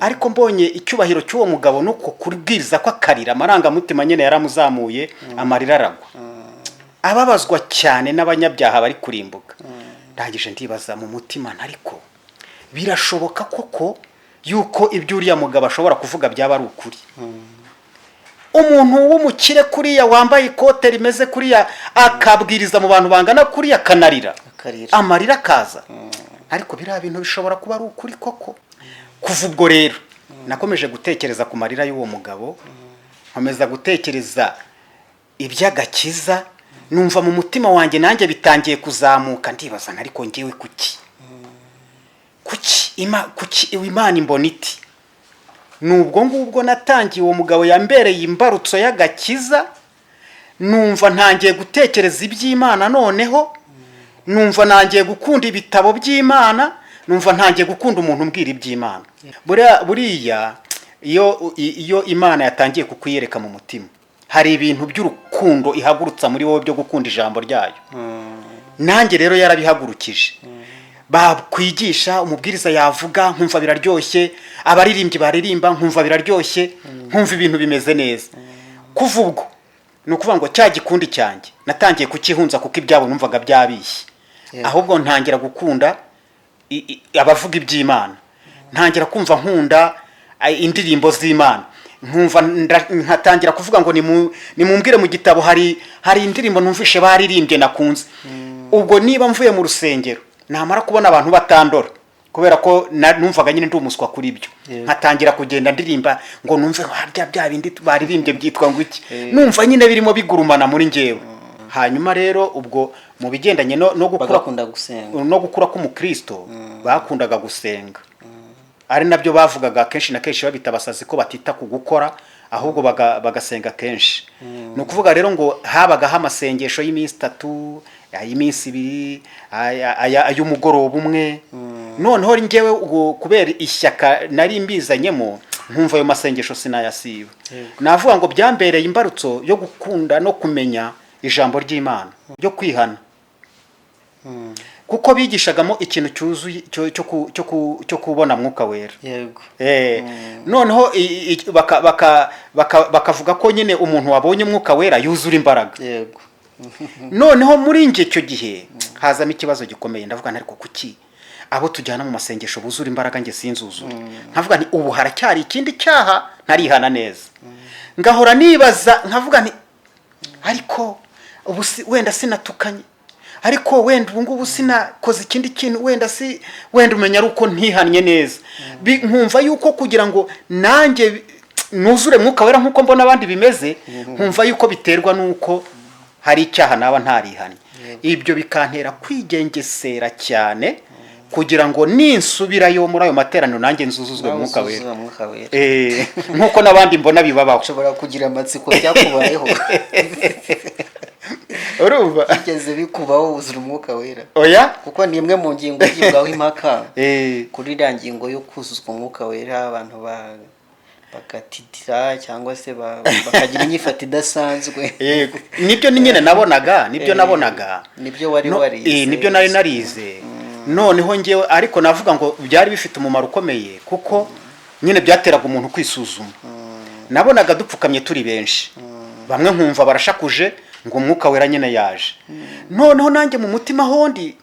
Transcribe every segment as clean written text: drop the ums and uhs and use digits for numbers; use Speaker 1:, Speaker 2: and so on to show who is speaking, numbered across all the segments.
Speaker 1: Ariko mbonye icyubahiro cy'uwo mugabo nuko kubwiriza ko akarira, amarangamutima nyine yaramuzamuye, amarira aragwa, ababazwa cyane n'abanyabyaha bari kurimbuka. Ndangije ndibaza mu mutima nti: "Ariko birashoboka koko yuko ibyo uriya mugabo ashobora kuvuga byaba ari ukuri? Umuntu w'umukire kuriya, wambaye ikote rimeze kuriya, akabwiriza mu bantu bangana kuriya, akanarira,
Speaker 2: Akarira.
Speaker 1: amarira akaza, ariko biriya bintu bishobora kuba ari ukuri koko?" Kuva ubwo rero nakomeje gutekereza ku marira y'uwo mugabo, nkomeza gutekereza iby'agakiza, numva mu mutima wanjye nanjye bitangiye kuzamuka. Ndibaza nti: "Ariko ngewe kuki Imana imbona iti?" Nubwo ngubwo natangiye, uwo mugabo yambereye imbarutso y'agakiza. Numva ntangiye gutekereza iby'Imana, noneho numva ntangiye gukunda ibitabo by'Imana, numva ntangiye gukunda umuntu umbwira iby'Imana. Buriya iyo Imana yatangiye kukwiyereka mu mutima, hari ibintu by'urukundo ihagurutsa muri wowe byo gukunda ijambo ryayo. Nanjye rero yarabihagurukije. Bakwigisha, umubwiriza yavuga nkumva biraryoshye, abaririmbyi baririmba nkumva biraryoshye, nkumva ibintu bimeze neza. Kuva ubwo ni ukuvuga ngo cya gikundi cyanjye natangiye kukihunza, kuko ibyabo numvaga byabishye. Ahubwo ntangira gukunda abavuga iby'Imana, ntangira kumva nkunda indirimbo z'Imana, nkumva nkatangira kuvuga ngo nimumbwire mu gitabo hari indirimbo numvishe baririmbye nakunze. Ubwo niba mvuye mu rusengero, namara kubona abantu batandora, kubera ko numvaga nyine ndi umuswa kuri byo, nkatangira kugenda ndirimba ngo numve harya bya bindi baririmbye byitwa ngo iki. Numva nyine birimo bigurumana muri njyewe. Hanyuma rero ubwo mu bigendanye no gukura
Speaker 2: Bagakunda gusenga.
Speaker 1: no gukura k'umukristo, bakundaga gusenga, ari nabyo bavugaga kenshi na kenshi babita abasazi, ko batita ku gukora ahubwo bagasenga kenshi. Ni ukuvuga rero ngo habagaho amasengesho y'iminsi 3, ay'iminsi 2, ay'umugoroba umwe. Noneho njyewe ubwo kubera ishyaka nari mbizanyemo, nkumva ayo masengesho sinayasiba. Navuga ngo byambereye imbarutso yo gukunda no kumenya ijambo ry'Imana, ryo kwihana, kuko bigishagamo ikintu cyuzuye cyo kubona Mwuka Wera. Noneho bakavuga ko nyine umuntu wabonye Umwuka Wera yuzura imbaraga. Noneho muri njye icyo gihe hazamo ikibazo gikomeye. Ndavuga nti: "Ariko kuki abo tujyana mu masengesho buzura imbaraga, njye sinzuzure?" Nkavuga nti: "Ubu haracyari ikindi cyaha ntarihana neza." Ngahora nibaza, nkavuga nti: "Ariko ubu wenda sinatukanye, ariko wenda ubu ngubu sinakoze ikindi kintu, wenda si wenda umenya ari uko ntihannye neza." Nkumva yuko kugira ngo nanjye nuzure Mwuka Wera nk'uko mbona abandi bimeze, nkumva yuko biterwa n'uko hari icyaha naba ntarihannye. Ibyo bikantera kwigengesera cyane kugira ngo ninsubirayo muri ayo materaniro nanjye nzuzuzwe
Speaker 2: Nawe
Speaker 1: Mwuka Wera.
Speaker 2: uzuzura Mwuka Wera.
Speaker 1: Nk'uko n'abandi mbona bibabaho.
Speaker 2: Ushobora kugira amatsiko, byakubayeho?
Speaker 1: Urumva?
Speaker 2: Bigeze bikubaho wuzura Umwuka Wera?
Speaker 1: Oya.
Speaker 2: Kuko ni imwe mu ngingo igibwaho impaka. Kuri iriya ngingo yo kuzuzwa Umwuka Wera, abantu bagatitira cyangwa se bakagira inyifato idasanzwe.
Speaker 1: Yego, nibyo ni nyine nabonaga, nibyo nabonaga.
Speaker 2: Nibyo wari warize.
Speaker 1: Nibyo nari narize. Noneho ngewe ariko navuga ngo byari bifite umumaro ukomeye, kuko nyine byateraga umuntu kwisuzuma. Nabonaga dupfukamye turi benshi, bamwe nkumva barashakuje ngo Umwuka Wera nyine yaje. Noneho nanjye mu mutima hondi,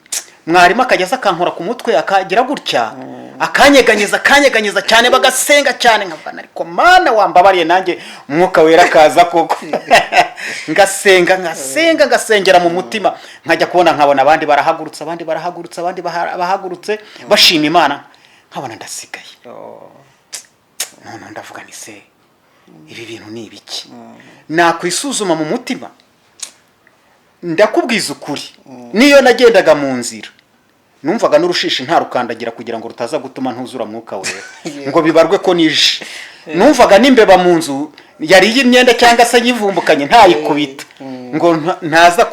Speaker 1: mwarimu akajya aza akankora ku mutwe, akagira gutya akanyeganyeza, akanyeganyeza cyane, bagasenga cyane, nkavuga nti: "Ariko Mana, wambabariye nanjye Umwuka Wera akaza koko." Ngasenga, ngasenga, ngasengera mu mutima, nkajya kubona nkabona abandi barahagurutse, abandi barahagurutse, abandi bahagurutse bashima Imana, nkabona ndasigaye. Noneho ndavuga ni: "Se ibi bintu ni ibiki?" Nakwisuzuma mu mutima, ndakubwiza ukuri, niyo nagendaga mu nzira numvaga n'urushishi ntarukandagira kugira ngo rutaza gutuma ntuzura Mwuka Wera, ngo bibarwe ko nije. Numvaga n'imbeba mu nzu yariye imyenda cyangwa se yivumbukanye ntayikubita ngo ntaza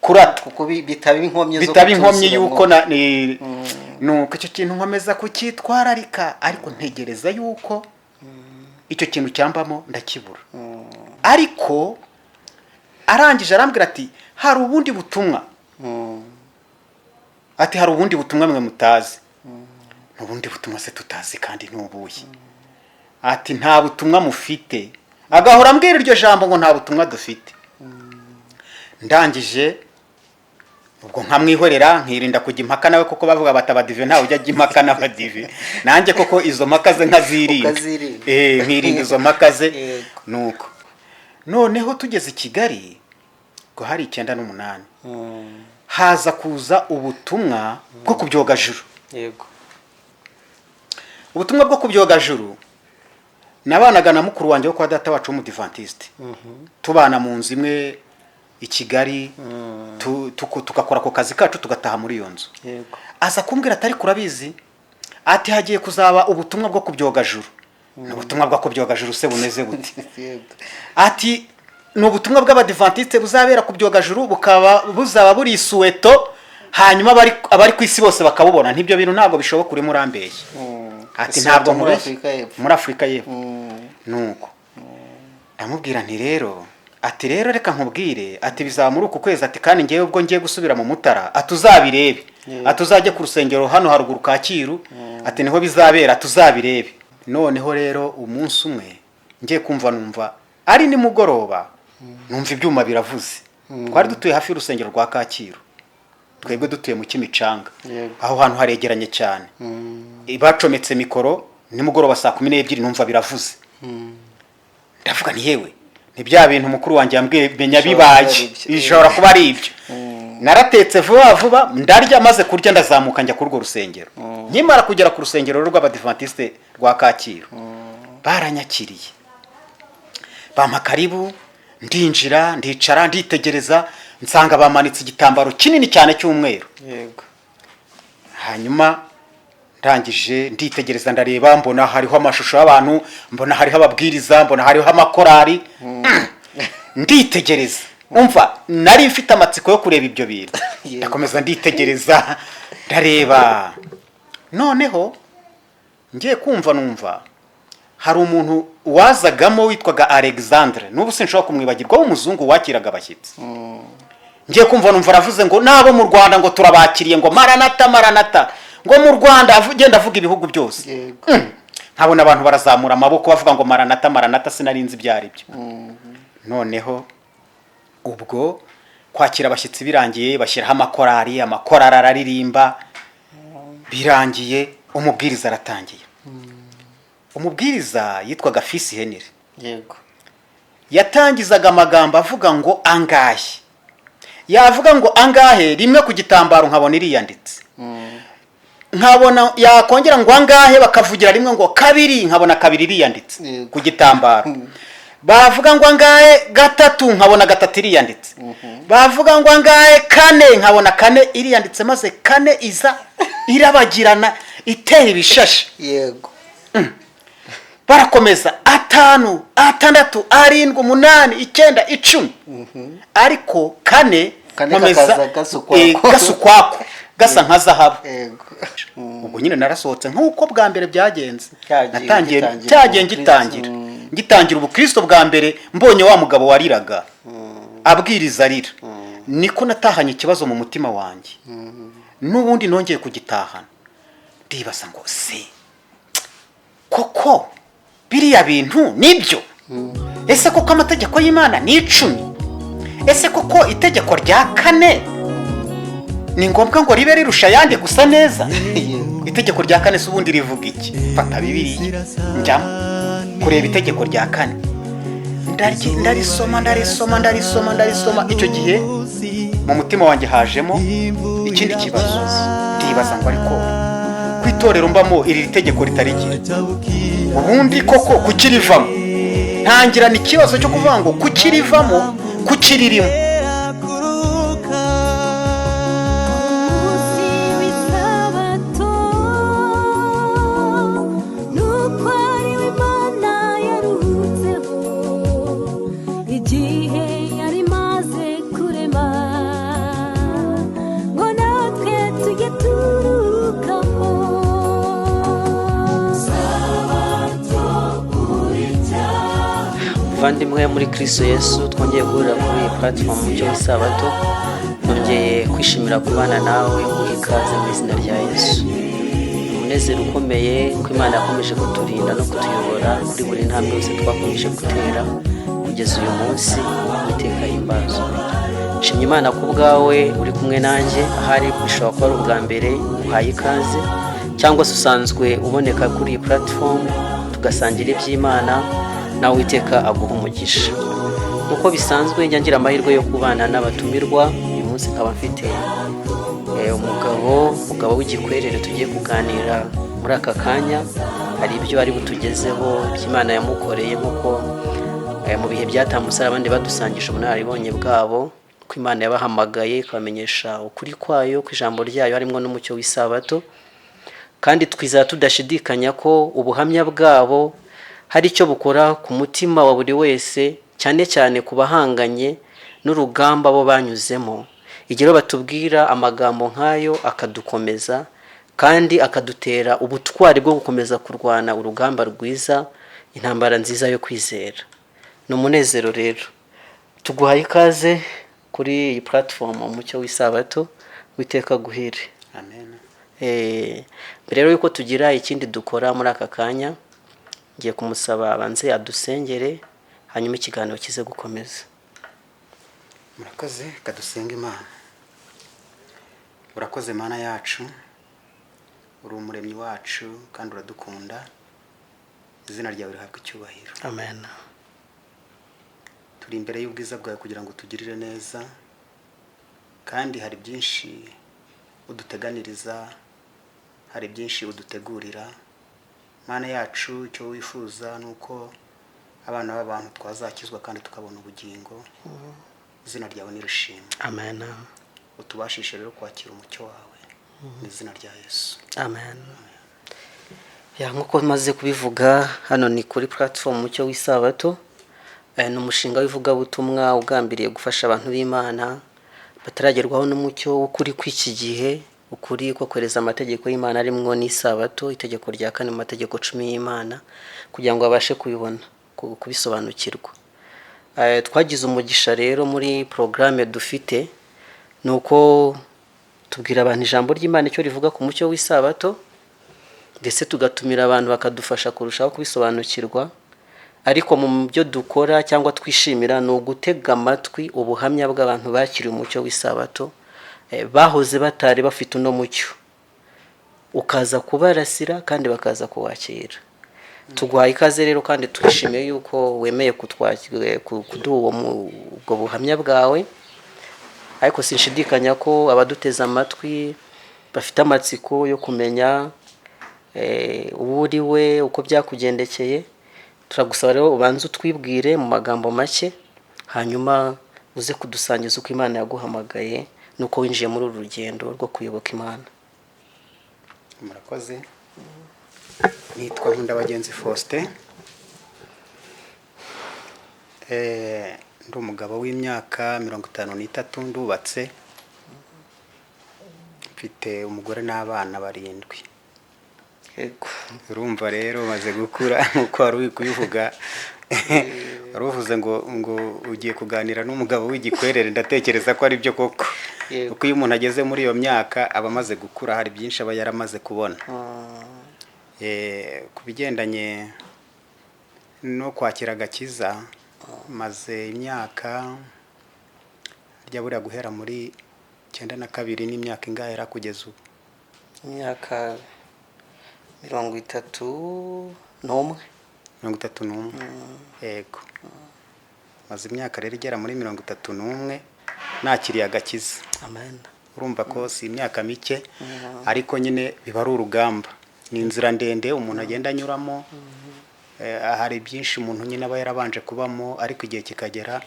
Speaker 1: kurata.
Speaker 2: Kuko bitaba inkomyi zo
Speaker 1: Bitaba inkomyi
Speaker 2: kutuzura
Speaker 1: yuko
Speaker 2: Mwuka.
Speaker 1: na ni nuko icyo kintu nkomeza kucyitwararika, ariko ntegereza yuko icyo kintu cyambamo, ndakibura. Ariko arangije arambwira ati: "Hari ubundi butumwa." Ati: "Hari ubundi butumwa mwe mutazi." N'ubundi butumwa se tutazi kandi ntubuye? Ati nta butumwa mufite. Agahora ambwira iryo jambo ngo nta butumwa dufite. Ndangije ubwo nkamwihorera, nkirinda kujya impaka nawe, kuko bavuga bati abadive ntawe ujya ajya impaka n'abadive. Nanjye koko izo mpaka ze nkazirinda.
Speaker 2: Ukazirinda.
Speaker 1: Nkirinda izo mpaka ze. Nuko noneho tugeze i Kigali ngo hari 98, haza kuza ubutumwa bwo ku byogajuru. Ubutumwa bwo ku byogajuru, nabanaga na mukuru wanjye wo kwa data wacu w'umudivantiste, tubana mu nzu imwe i Kigali, tugakora ako kazi kacu, tugataha muri iyo nzu. Aza kumbwira atari kurabizi, ati hagiye kuzaba ubutumwa bwo ku byogajuru. Ni ubutumwa bwo ku byogajuru se bumeze bute? Ati ni ubutumwa bw'abadivantiste buzabera ku byogajuru, bukaba buzaba buri isuweto, hanyuma abari ku isi bose bakabubona. Ntibyo bintu ntabwo bishoboka, urimo urambeshya. Ati
Speaker 2: Soweto
Speaker 1: ntabwo
Speaker 2: muri
Speaker 1: nkubeshya.
Speaker 2: Afurika y'Epfo.
Speaker 1: Muri Afurika y'Epfo. Nuko ndamubwira nti rero, ati rero reka nkubwire, ati bizaba muri uku kwezi, ati kandi ngewe ubwo ngiye gusubira mu Mutara, ati uzabirebe, ati uzajye ku rusengero hano haruguru Kacyiru, ati niho bizabera, ati uzabirebe. Noneho rero umunsi umwe ngiye kumva numva ari nimugoroba, numva ibyuma biravuze. Twari dutuye hafi y'urusengero rwa Kacyiru, twebwe dutuye mu Kimicanga. Aho hantu haregeranye cyane. Bacometse mikoro nimugoroba saa 12, numva biravuze. Ndavuga ni yewe, ni bya bintu mukuru wanjye yambwiye, menya
Speaker 2: Bishobora
Speaker 1: bibaye.
Speaker 2: kuba ari ibyo.
Speaker 1: Bishobora kuba ari ibyo. Naratetse vuba vuba ndarya, maze kurya ndazamuka njya kuri urwo rusengero. Nkimara kugera ku rusengero rw'abadivantiste rwa Kacyiru, baranyakiriye, bampa karibu, ndinjira, ndicara, nditegereza, nsanga bamanitse igitambaro kinini cyane cy'umweru. Hanyuma ndangije nditegereza, ndareba, mbona hariho amashusho y'abantu, mbona hariho ababwiriza, mbona hariho amakorari. Nditegereza, umva nari mfite amatsiko yo kureba ibyo bintu. Ndakomeza nditegereza, ndareba. Noneho ngiye kumva numva hari umuntu wazagamo witwaga Alexandre, n'ubu sinshobora kumwibagirwa, w'umuzungu wakiraga abashyitsi. Ngiye kumva numva aravuze ngo n'abo mu Rwanda ngo turabakiriye, ngo maranata, maranata, ngo mu Rwanda, agenda avuga ibihugu byose. Nkabona abantu barazamura amaboko bavuga ngo maranata, maranata. Sinari nzi ibyo ari byo. Noneho ubwo kwakira abashyitsi birangiye, bashyiraho amakorari, amakorari araririmba. Birangiye umubwiriza aratangiye. Umubwiriza yitwaga Fisi Henry. Yatangizaga amagambo avuga ngo angahe, yavuga ngo angahe rimwe ku gitambaro nkabona iriyanditse, nkabona yakongera ngo angahe, bakavugira rimwe ngo kabiri, nkabona kabiri iriyanditse ku gitambaro. Bavuga ngo angahe gatatu, nkabona gatatu iriyanditse. Bavuga ngo angahe kane, nkabona kane iriyanditse, maze kane iza irabagirana itera ibishashi. Barakomeza atanu, atandatu, arindwi, umunani, icyenda, 10, ariko kane
Speaker 2: Kane
Speaker 1: nkomeza
Speaker 2: kakaza gasa ukwako.
Speaker 1: Gasa ukwako, gasa nka zahabu. Ubwo nyine narasohotse nk'uko bwa mbere byagenze.
Speaker 2: Cyagiye
Speaker 1: Natangiye
Speaker 2: ugitangira
Speaker 1: cyagiye
Speaker 2: ubukristo.
Speaker 1: ngitangira ngitangira ubukristo bwa mbere, mbonye wa mugabo wariraga abwiriza arira, niko natahanye ikibazo mu mutima wanjye. N'ubundi nongeye kugitahana, ndibaza ngo se koko biriya bintu nibyo? Ese koko amategeko y'Imana ni 10? Ese koko itegeko rya kane ni ngombwa ngo ribe rirusha ayandi gusa neza? Itegeko rya kane se ubundi rivuga iki? Fata Bibiliya njyamo kureba itegeko rya kane. Ndarisoma, ndarisoma, ndarisoma, ndarisoma. Icyo gihe mu mutima wanjye hajemo ikindi kibazo, ndibaza ngo ariko ku itorero mbamo iri tegeko ritarigira, ubundi koko kukirivamo? Ntangirana ikibazo cyo kuvuga ngo kukirivamo, kukiririmo.
Speaker 3: Umunsi w'isabato nuko ari Imana yaruhutseho igihe yari imaze kurema, ngo natwe tujye turukamo. Sabato
Speaker 2: Muvandimwe muri Kristo Yesu, twongeye guhurira kuri iyi platform Mucyo w'Isabato. Nongeye kwishimira kubana nawe, nguha ikaze mu izina rya Yesu. Ni Umunezero ukomeye ko Imana yakomeje kuturinda no kutuyobora kuri buri ntambwe yose twakomeje gutera kugeza uyu munsi. Uwiteka himbazwe. Nshimye Imana ku bwawe uri kumwe nanjye. Ahari bishobora kuba ari ubwa mbere, uhaye ikaze, cyangwa se usanzwe uboneka kuri iyi platform tugasangira iby'Imana nawe, Uwiteka aguha umugisha. Nk'uko bisanzwe, njya ngira amahirwe yo kubana n'abatumirwa. Uyu munsi nkaba mfite umugabo w'igikwerere tugiye kuganira muri aka kanya. Hari ibyo ari butugezeho by'Imana yamukoreye, nk'uko mu bihe byatambutse hari abandi badusangije ubunararibonye bwabo, ko Imana yabahamagaye ikabamenyesha ukuri kwayo, ku ijambo ryayo harimo n'umucyo w'isabato. Kandi twizera tudashidikanya ko ubuhamya bwabo hari icyo bukora ku mutima wa buri wese, cyane cyane ku bahanganye n'urugamba bo banyuzemo. Igihe rero batubwira amagambo nk'ayo, akadukomeza kandi akadutera ubutwari bwo gukomeza kurwana urugamba rwiza, intambara nziza yo kwizera. Ni umunezero rero, tuguhaye ikaze kuri iyi platform Umucyo w'Isabato. Witeka guhire.
Speaker 1: Amen.
Speaker 2: Mbere rero yuko tugira ikindi dukora muri aka kanya, ngiye kumusaba abanze adusengere, hanyuma ikiganiro kize gukomeza.
Speaker 1: Murakoze. Kadusenga Imana. Urakoze Mana yacu, uri umuremyi wacu kandi uradukunda. Izina ryawe rihabwa icyubahiro.
Speaker 2: Amen.
Speaker 1: Turi imbere y'ubwiza bwawe kugira ngo tugirire neza, kandi hari byinshi uduteganiriza, hari byinshi udutegurira. Mana yacu, icyo wifuza ni uko abana b'abantu twazakizwa kandi tukabona ubugingo. Izina ryawe nirishimwe.
Speaker 2: Amen.
Speaker 1: Utubashishe rero kwakira umucyo wawe, mu izina rya Yesu.
Speaker 2: Amen. Ya, nk'uko maze kubivuga, hano ni kuri platform Umucyo w'Isabato. Ni umushinga w'ivugabutumwa ugambiriye gufasha abantu b'Imana bataragerwaho n'umucyo w'ukuri kw'iki gihe, ukuri ko kwereza amategeko y'Imana arimwo n'isabato, itegeko rya kane mu mategeko 10 y'Imana, kugira ngo babashe kubibona, kubisobanukirwa. Twagize umugisha rero muri porogaramu dufite, ni uko tubwira abantu ijambo ry'Imana icyo rivuga ku mucyo w'isabato, ndetse tugatumira abantu bakadufasha kurushaho kubisobanukirwa. Ariko mu byo dukora cyangwa twishimira ni ugutega amatwi ubuhamya bw'abantu bakiriye umucyo w'isabato, bahoze batari bafite uno mucyo, ukaza kubarasira kandi bakaza kuwakira. Tuguhaye ikaze rero, kandi twishimiye yuko wemeye kuduha ubwo buhamya bwawe. Ariko sinshidikanya ko abaduteze amatwi bafite amatsiko yo kumenya uwo uri we, uko byakugendekeye. Turagusaba rero ubanze utwibwire mu magambo make, hanyuma uze kudusangiza uko Imana yaguhamagaye n'uko winjiye muri uru rugendo rwo kuyoboka Imana.
Speaker 1: Murakoze. Nitwa Nkundabagenzi Faustin. Ndi umugabo w'imyaka 53, ndubatse, mfite umugore n'abana barindwi. Urumva rero maze gukura, nk'uko wari uri kubivuga. Wari uvuze ngo ugiye kuganira n'umugabo w'igikwerere, ndatekereza ko ari byo koko, kuko iyo umuntu ageze muri iyo myaka aba amaze gukura, hari byinshi aba yaramaze kubona. Ku bigendanye no kwakira agakiza, maze imyaka rya buriya guhera muri 92, n'imyaka ingahe era kugeza ubu?
Speaker 2: Imyaka 31.
Speaker 1: 31, yego. Maze imyaka rero igera muri 31 nakiriye agakiza.
Speaker 2: Amen.
Speaker 1: Urumva ko si imyaka mike, ariko nyine biba ari urugamba, ni inzira ndende umuntu agenda anyuramo. Hari byinshi umuntu nyine aba yarabanje kubamo, ariko igihe kikagera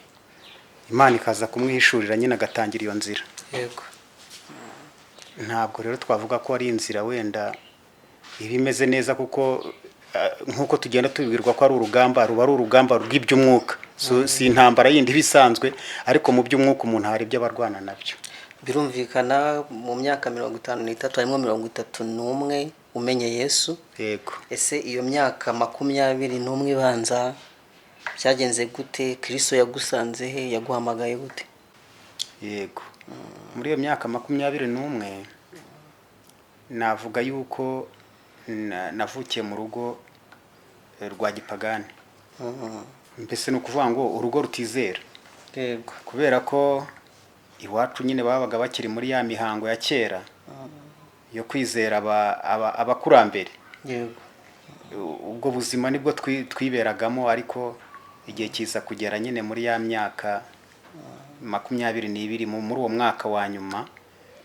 Speaker 1: Imana ikaza kumwihishurira, nyine agatangira iyo nzira. Ntabwo rero twavuga ko ari inzira wenda iba imeze neza, kuko nk'uko tugenda tubibwirwa ko ari urugamba, ruba ari urugamba rw'iby'umwuka. Si intambara yindi iba isanzwe, ariko mu by'umwuka umuntu hari ibyo aba arwana nabyo.
Speaker 2: Birumvikana, mu myaka 53 harimo 31 umenye Yesu.
Speaker 1: Yego.
Speaker 2: Ese iyo myaka 21 ibanza byagenze gute? Kristo yagusanze he? Yaguhamagaye gute?
Speaker 1: Yego, muri iyo myaka 21 navuga yuko Navukiye mu rugo rwa gipagani. Mbese ni ukuvuga ngo urugo rutizera. Kubera ko iwacu nyine babaga bakiri muri ya mihango ya kera yo kwizera abakurambere. Ubwo buzima nibwo twiberagamo, ariko igihe kiza kugera nyine muri ya myaka 22, muri uwo mwaka wa nyuma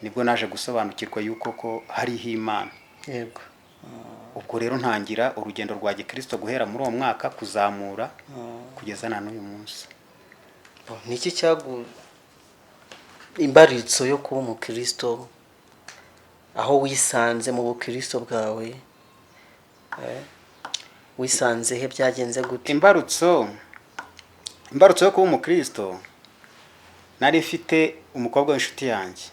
Speaker 1: nibwo naje gusobanukirwa yuko ko hariho Imana. Ubwo rero ntangira urugendo rwa gikristo guhera muri uwo mwaka kuzamura kugeza na n'uyu munsi.
Speaker 2: Bo, ni iki cyagu imbaritso yo kuba umukristo, aho wisanze mu bukristo bwawe? Wisanze he, byagenze gute?
Speaker 1: Imbarutso yo kuba umukristo, nari mfite umukobwa w'inshuti yanjye.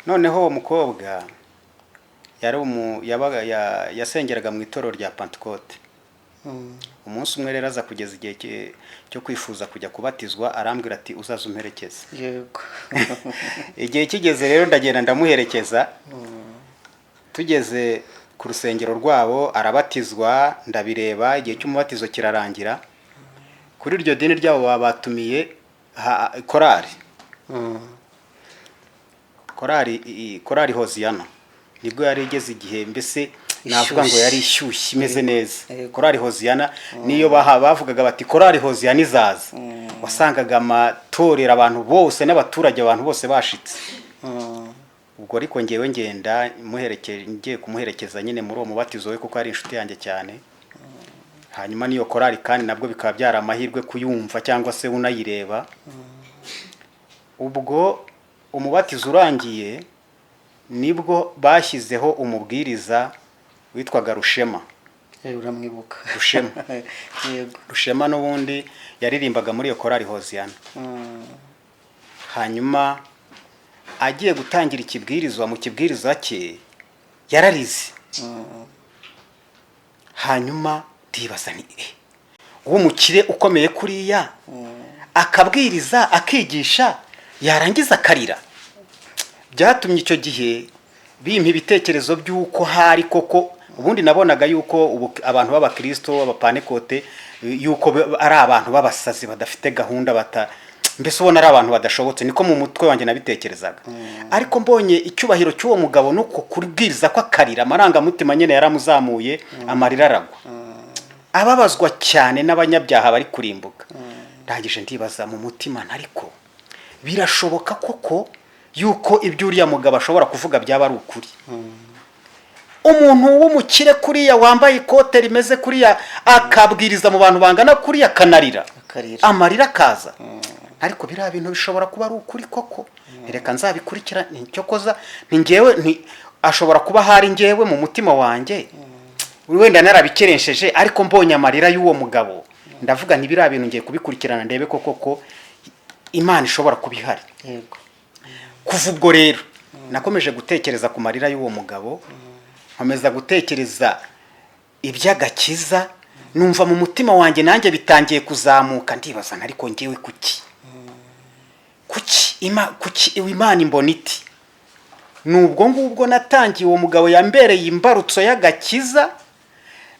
Speaker 1: Noneho uwo mukobwa yari umu yabaga yasengeraga mu itorero rya Pentecote. Umunsi umwe rero aza kugeza igihe cyo kwifuza kujya kubatizwa, arambwira ati: "Uzaze umperekeze." Igihe kigeze rero ndagenda ndamuherekeza. Tugeze ku rusengero rwabo arabatizwa, ndabireba. Igihe cy'umubatizo kirarangira, kuri iryo dini ryabo baba batumiye korali. Korali Hoziyana nibwo yari igeze igihe, mbese navuga ngo yari ishyushye, imeze neza. Korali Hoziyana niyo bavugaga bati: "Korali Hoziyana izaza", wasangaga amatorero, abantu bose n'abaturage, abantu bose bashitse. Ubwo ariko ngewe ngenda muherekeje, ngiye kumuherekeza nyine muri uwo mubatizo we, kuko ari inshuti yanjye cyane. Hanyuma n'iyo korali kandi nabwo bikaba byari amahirwe kuyumva cyangwa se unayireba. Ubwo umubatizo urangiye, nibwo bashyizeho umubwiriza witwaga Rushema.
Speaker 2: Uramwibuka?
Speaker 1: Rushema. Rushema n'ubundi yaririmbaga muri iyo korali Hoziyana. Hanyuma agiye gutangira ikibwirizwa, mu kibwirizwa cye yararize. Hanyuma ndibaza ni w'umukire ukomeye kuriya akabwiriza, akigisha, yarangiza akarira. Byatumye icyo gihe bimpa ibitekerezo by'uko hari koko ubundi nabonaga yuko ubu abantu b'abakristo b'abapanekote yuko ari abantu b'abasazi, badafite gahunda, bata mbese ubona ari abantu badashobotse, niko mu mutwe wanjye nabitekerezaga. Ariko mbonye icyubahiro cy'uwo mugabo nuko kubwiriza ko akarira, amarangamutima nyine yaramuzamuye, amarira aragwa, ababazwa cyane n'abanyabyaha bari kurimbuka. Ndangije ndibaza mu mutima, ariko birashoboka koko yuko ibyo uriya mugabo ashobora kuvuga byaba ari ukuri? Umuntu w'umukire kuriya, wambaye ikote rimeze kuriya, akabwiriza mu bantu bangana kuriya, akanarira,
Speaker 2: Akarira.
Speaker 1: amarira akaza, ariko biriya bintu bishobora kuba ari ukuri koko. Reka nzabikurikira. Nicyo koza ni ngewe, ni ashobora kuba hari ngewe mu mutima wanjye wenda narabikeresheje, ariko mbonye amarira y'uwo mugabo ndavuga nti: "Biriya bintu ngiye kubikurikirana, ndebe ko koko Imana ishobora kuba ihari." Kuva ubwo rero nakomeje gutekereza ku marira y'uwo mugabo, nkomeza gutekereza iby'agakiza, numva mu mutima wanjye nanjye bitangiye kuzamuka. Ndibaza nti: "Ariko ngewe kuki Imana imbona iti?" Nubwo ngubwo natangiye, uwo mugabo yambereye imbarutso y'agakiza.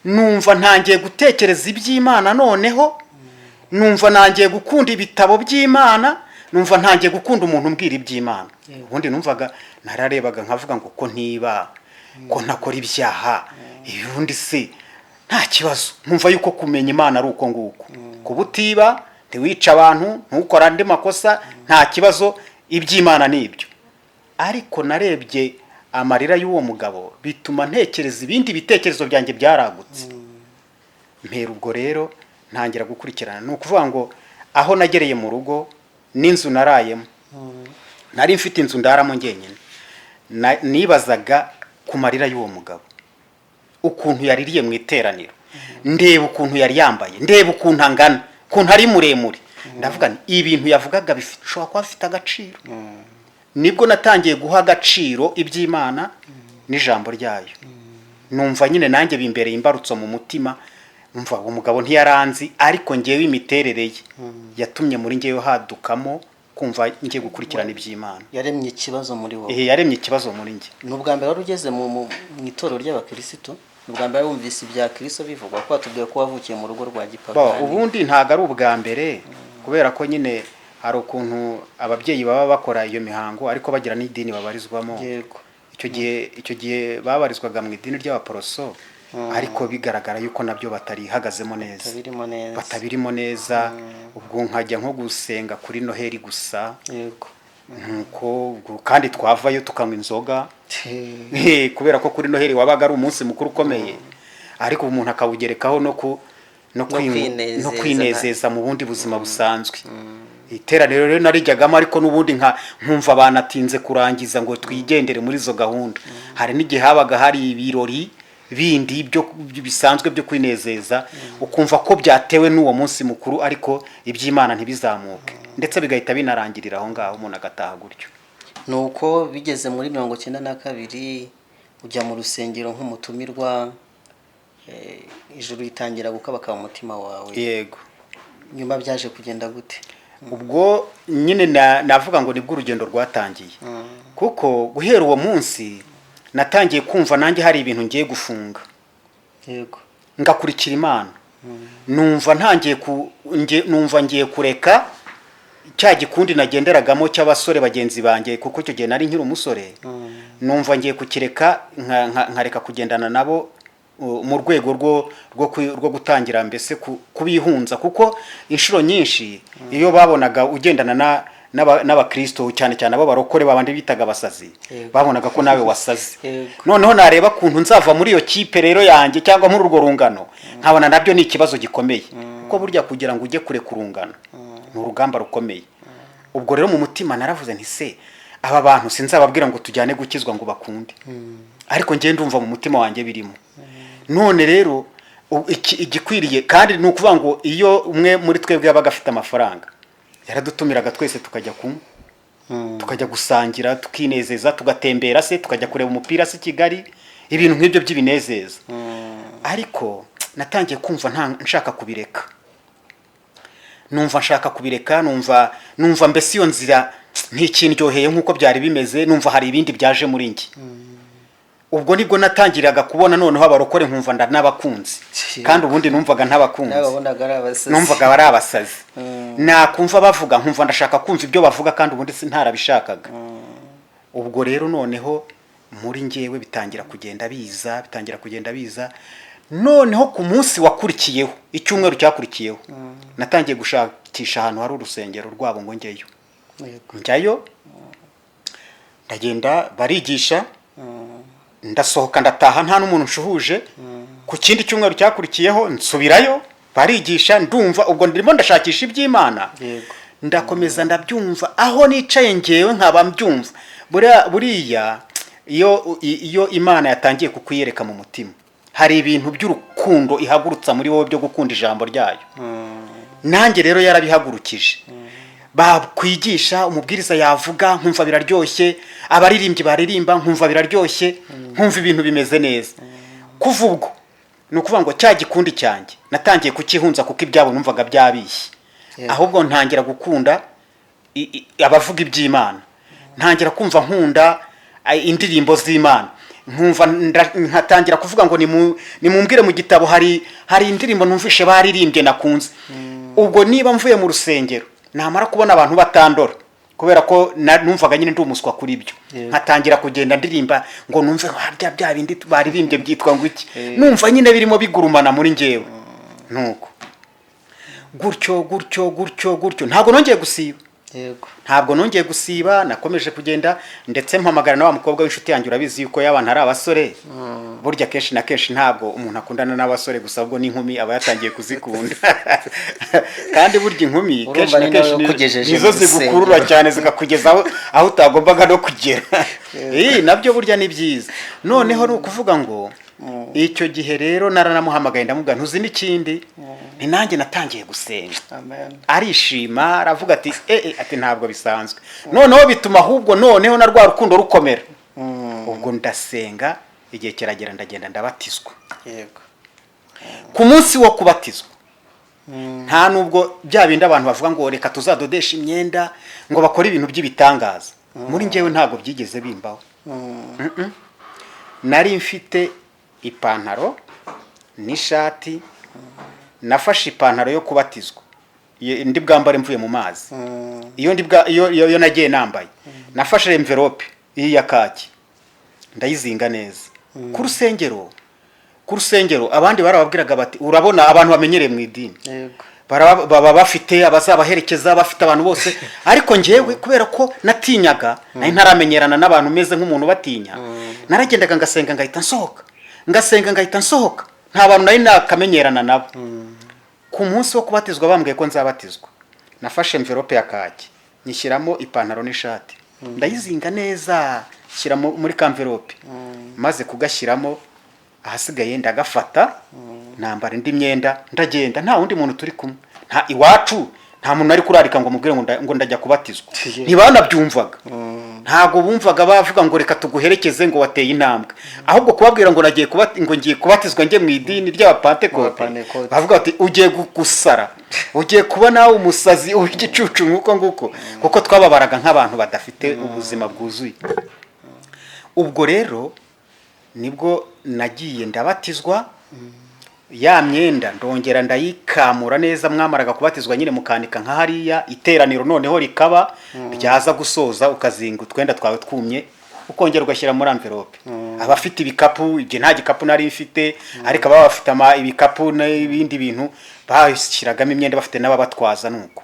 Speaker 1: Numva ntangiye gutekereza iby'Imana, noneho numva ntangiye gukunda ibitabo by'Imana, numva ntangiye gukunda umuntu umbwira iby'Imana. Ubundi numvaga nararebaga nkavuga ngo ko ntiba, ko ntakora ibyaha, ubundi se nta kibazo. Nkumva yuko kumenya Imana ari uko nguko: kuba utiba, ntiwice abantu, ntukore andi makosa, nta kibazo, iby'Imana ni ibyo. Ariko narebye amarira y'uwo mugabo bituma ntekereza ibindi, bitekerezo byanjye byaragutse. Mpera ubwo rero ntangira gukurikirana. Ni ukuvuga ngo aho nagereye mu rugo n'inzu narayemo, nari mfite inzu ndaramo njyenyine, nibazaga ku marira y'uwo mugabo, ukuntu yaririye mu iteraniro, ndeba ukuntu yari yambaye, ndeba ukuntu angana, ukuntu ari muremure, ndavuga nti ibintu yavugaga bishobora kuba bifite agaciro. Nibwo natangiye guha agaciro iby'Imana n'ijambo ryayo. Numva nyine nanjye bimbereye imbarutso mu mutima. Numva uwo mugabo ntiyaranzi, ariko ngewe imiterere ye yatumye muri ngewe hadukamo. kumva ngiye gukurikirana iby'Imana.
Speaker 2: Yaremye ikibazo muri wowe.
Speaker 1: Yaremye ikibazo muri njye.
Speaker 2: Ni ubwa mbere wari ugeze mu itorero ry'abakirisitu? Ni ubwa mbere wumvise ibya Kristo bivugwa? Ko watubwiye ko wavukiye mu rugo rwa
Speaker 1: Bo,
Speaker 2: gipagani.
Speaker 1: Ubundi ntabwo ari ubwa mbere, kubera ko nyine hari ukuntu ababyeyi baba bakora iyo mihango ariko bagira n'idini babarizwamo. Icyo gihe babarizwaga mu idini ry'Abaporoso, ariko bigaragara yuko nabyo batarihagazemo neza.
Speaker 2: Batabirimo neza.
Speaker 1: Batabirimo neza. Ubwo nkajya nko gusenga kuri Noheli gusa. Nuko ubwo kandi twavayo tukanywa inzoga, kubera ko kuri Noheli wabaga ari umunsi mukuru ukomeye, ariko umuntu akawugerekaho no
Speaker 2: kwinezeza.
Speaker 1: No kwinezeza mu bundi buzima busanzwe. Iteraniro rero narijyagamo, ariko n'ubundi nkumva banatinze kurangiza ngo twigendere muri izo gahunda. Hari n'igihe habaga hari ibirori bindi byo bisanzwe byo kwinezeza, ukumva ko byatewe n'uwo munsi mukuru, ariko iby'Imana ntibizamuke, ndetse bigahita binarangirira aho ngaho, umuntu agataha gutyo.
Speaker 2: Nuko bigeze muri 92 ujya mu rusengero nk'umutumirwa, ijuru ritangira gukabakaba umutima wawe.
Speaker 1: Yego.
Speaker 2: Nyuma byaje kugenda gute?
Speaker 1: Ubwo nyine navuga ngo nibwo urugendo rwatangiye, kuko guhera uwo munsi natangiye kumva nanjye hari ibintu ngiye gufunga, ngakurikira Imana. Numva ntangiye numva ngiye kureka cya gikundi nagenderagamo cy'abasore bagenzi banjye, kuko icyo gihe nari nkiri umusore. Numva ngiye kukireka, nkareka kugendana nabo mu rwego rwo gutangira mbese kubihunza, kuko inshuro nyinshi iyo babonaga ugendana n'abakristo, cyane cyane abo barokore babandi bitaga abasazi, babonaga ko nawe wasaze. Noneho nareba kuntu nzava muri iyo kipe rero yanjye cyangwa muri urwo rungano, nkabona nabyo ni ikibazo gikomeye, kuko burya kugira ngo ujye kure ku rungano ni urugamba rukomeye. Ubwo rero mu mutima naravuze nti: "Se aba bantu sinzababwira ngo tujyane gukizwa ngo bakunde, ariko njye ndumva mu mutima wanjye birimo." None rero igikwiriye kandi ni ukuvuga ngo iyo umwe muri twebwe yabaga afite amafaranga, yaradutumiraga twese tukajya kunywa, tukajya gusangira, tukinezeza, tugatembera se, tukajya kureba umupira se i Kigali, ibintu nk'ibyo by'ibinezeza. Ariko natangiye kumva nta nshaka kubireka, numva nshaka kubireka, numva mbese iyo nzira ntikindyoheye nk'uko byari bimeze, numva hari ibindi byaje muri njye. Ubwo nibwo natangiraga kubona noneho abarokore nkumva ndanabakunze, kandi ubundi numvaga ntabakunze.
Speaker 2: Nababonaga ari abasazi.
Speaker 1: Numvaga bari abasazi. Nakumva bavuga nkumva ndashaka kumva ibyo bavuga, kandi ubundi ntarabishakaga. Ubwo rero noneho muri njyewe bitangira kugenda biza, bitangira kugenda biza. Noneho ku munsi wakurikiyeho, icyumweru cyakurikiyeho, natangiye gushakisha ahantu hari urusengero rwabo ngo njyeyo. Njyayo, ndagenda, barigisha, ndasohoka, ndataha nta n'umuntu nshuhuje. Ku kindi cyumweru cyakurikiyeho nsubirayo, barigisha, ndumva. Ubwo ndimo ndashakisha iby'Imana. Ndakomeza ndabyumva, aho nicaye ngewe nkaba mbyumva. Buriya iyo Imana yatangiye kukwiyereka mu mutima, hari ibintu by'urukundo ihagurutsa muri wowe byo gukunda ijambo ryayo. Nanjye rero yarabihagurukije. Bakwigisha, umubwiriza yavuga nkumva biraryoshye, abaririmbyi baririmba nkumva biraryoshye, nkumva ibintu bimeze neza. Kuva ubwo ni ukuvuga ngo cya gikundi cyanjye natangiye kukihunza, kuko ibyabo numvaga byabishye. Ahubwo ntangira gukunda abavuga iby'Imana, ntangira kumva nkunda indirimbo z'Imana, nkumva nkatangira kuvuga ngo nimumbwire mu gitabo hari indirimbo numvishe baririmbye nakunze. Ubwo niba mvuye mu rusengero, namara kubona abantu batandora, kubera ko numvaga nyine ndi umuswa kuri byo, nkatangira kugenda ndirimba ngo numve harya bya bindi baririmbye byitwa ngo iki. Numva nyine birimo bigurumana muri njyewe. Nuko gutyo gutyo gutyo gutyo, ntabwo nongeye gusiba. Ntabwo nongeye gusiba, nakomeje kugenda, ndetse mpamagara na wa mukobwa w'inshuti yanjye. Urabizi yuko iyo abantu ari abasore, burya kenshi na kenshi ntabwo umuntu akundana n'abasore gusa, ahubwo n'inkumi aba yatangiye kuzikunda. Kandi burya inkumi
Speaker 2: Urumva
Speaker 1: kenshi na
Speaker 2: ni nawe
Speaker 1: kenshi
Speaker 2: wakugejeje
Speaker 1: nizo
Speaker 2: mu
Speaker 1: zigukurura
Speaker 2: rusengero.
Speaker 1: cyane, zikakugeza aho utagombaga no kugera. Nabyo burya ni byiza. Noneho ni ukuvuga ngo icyo gihe rero naranamuhamagaye, ndamubwira: "Ntuzi n'ikindi, ni nanjye natangiye gusenga."
Speaker 2: Amen.
Speaker 1: Arishima, aravuga ati: "Eh eh," ati: "Ntabwo bisanzwe." Noneho bituma ahubwo noneho na rwa rukundo rukomera. Ubwo ndasenga, igihe kiragera, ndagenda, ndabatizwa. Ku munsi wo kubatizwa Nta nubwo bya bindi abantu bavuga ngo reka tuzadodeshe imyenda, ngo bakore ibintu by'ibitangaza, muri njyewe ntabwo byigeze bimbaho. Mm-mm. Nari mfite ipantaro n'ishati. Nafashe ipantaro yo kubatizwa, ndi bwambare mvuye mu mazi, iyo ndi bwa iyo nagiye nambaye. Nafashe envelope iyi ya kaki, ndayizinga neza. Ku rusengero abandi barababwiraga bati, urabona abantu bamenyereye mu idini, baba bafite abazabaherekeza, bafite abantu bose, ariko njyewe kubera ko natinyaga, nari ntaramenyerana n'abantu, meze nk'umuntu batinya, naragendaga ngasenga ngahita nsohoka, ngasenga ngahita nsohoka. Nta bantu nari nakamenyerana nabo. Ku munsi wo kubatizwa, bambwiye ko nzabatizwa, nafashe envelope ya kaki, nyishyiramo ipantaro n'ishati, ndayizinga neza, shyira muri ka envelope. Maze kugashyiramo, ahasigaye ndagafata, nambara indi myenda, ndagenda. Nta wundi muntu turi kumwe, nta iwacu, nta muntu ari kurarika ngo mubwire ngo ndajya kubatizwa. Ntibanabyumvaga, ntabwo bumvaga bavuga ngo reka tuguherekeze, ngo wateye intambwe. Ahubwo kubabwira ngo nagiye kuba, ngo ngiye kubatizwa, njye mu idini ry'Abapantekote,
Speaker 2: Abapantekote.
Speaker 1: bavuga bati ugiye gusara, ugiye kuba nawe umusazi w'igicucu nk'uko nguko, kuko twababaraga nk'abantu badafite ubuzima bwuzuye. Ubwo rero nibwo nagiye ndabatizwa. Ya myenda ndongera ndayikamura neza. Mwamaraga kubatizwa nyine mukanika nka hariya, iteraniro noneho rikaba ryaza gusoza, ukazinga utwenda twawe twumye, ukongera ugashyira muri envelope. Abafite ibikapu, igihe nta gikapu nari mfite, ariko ababa bafite ibikapu n'ibindi bintu bashyiragamo imyenda, bafite n'ababatwaza nuko.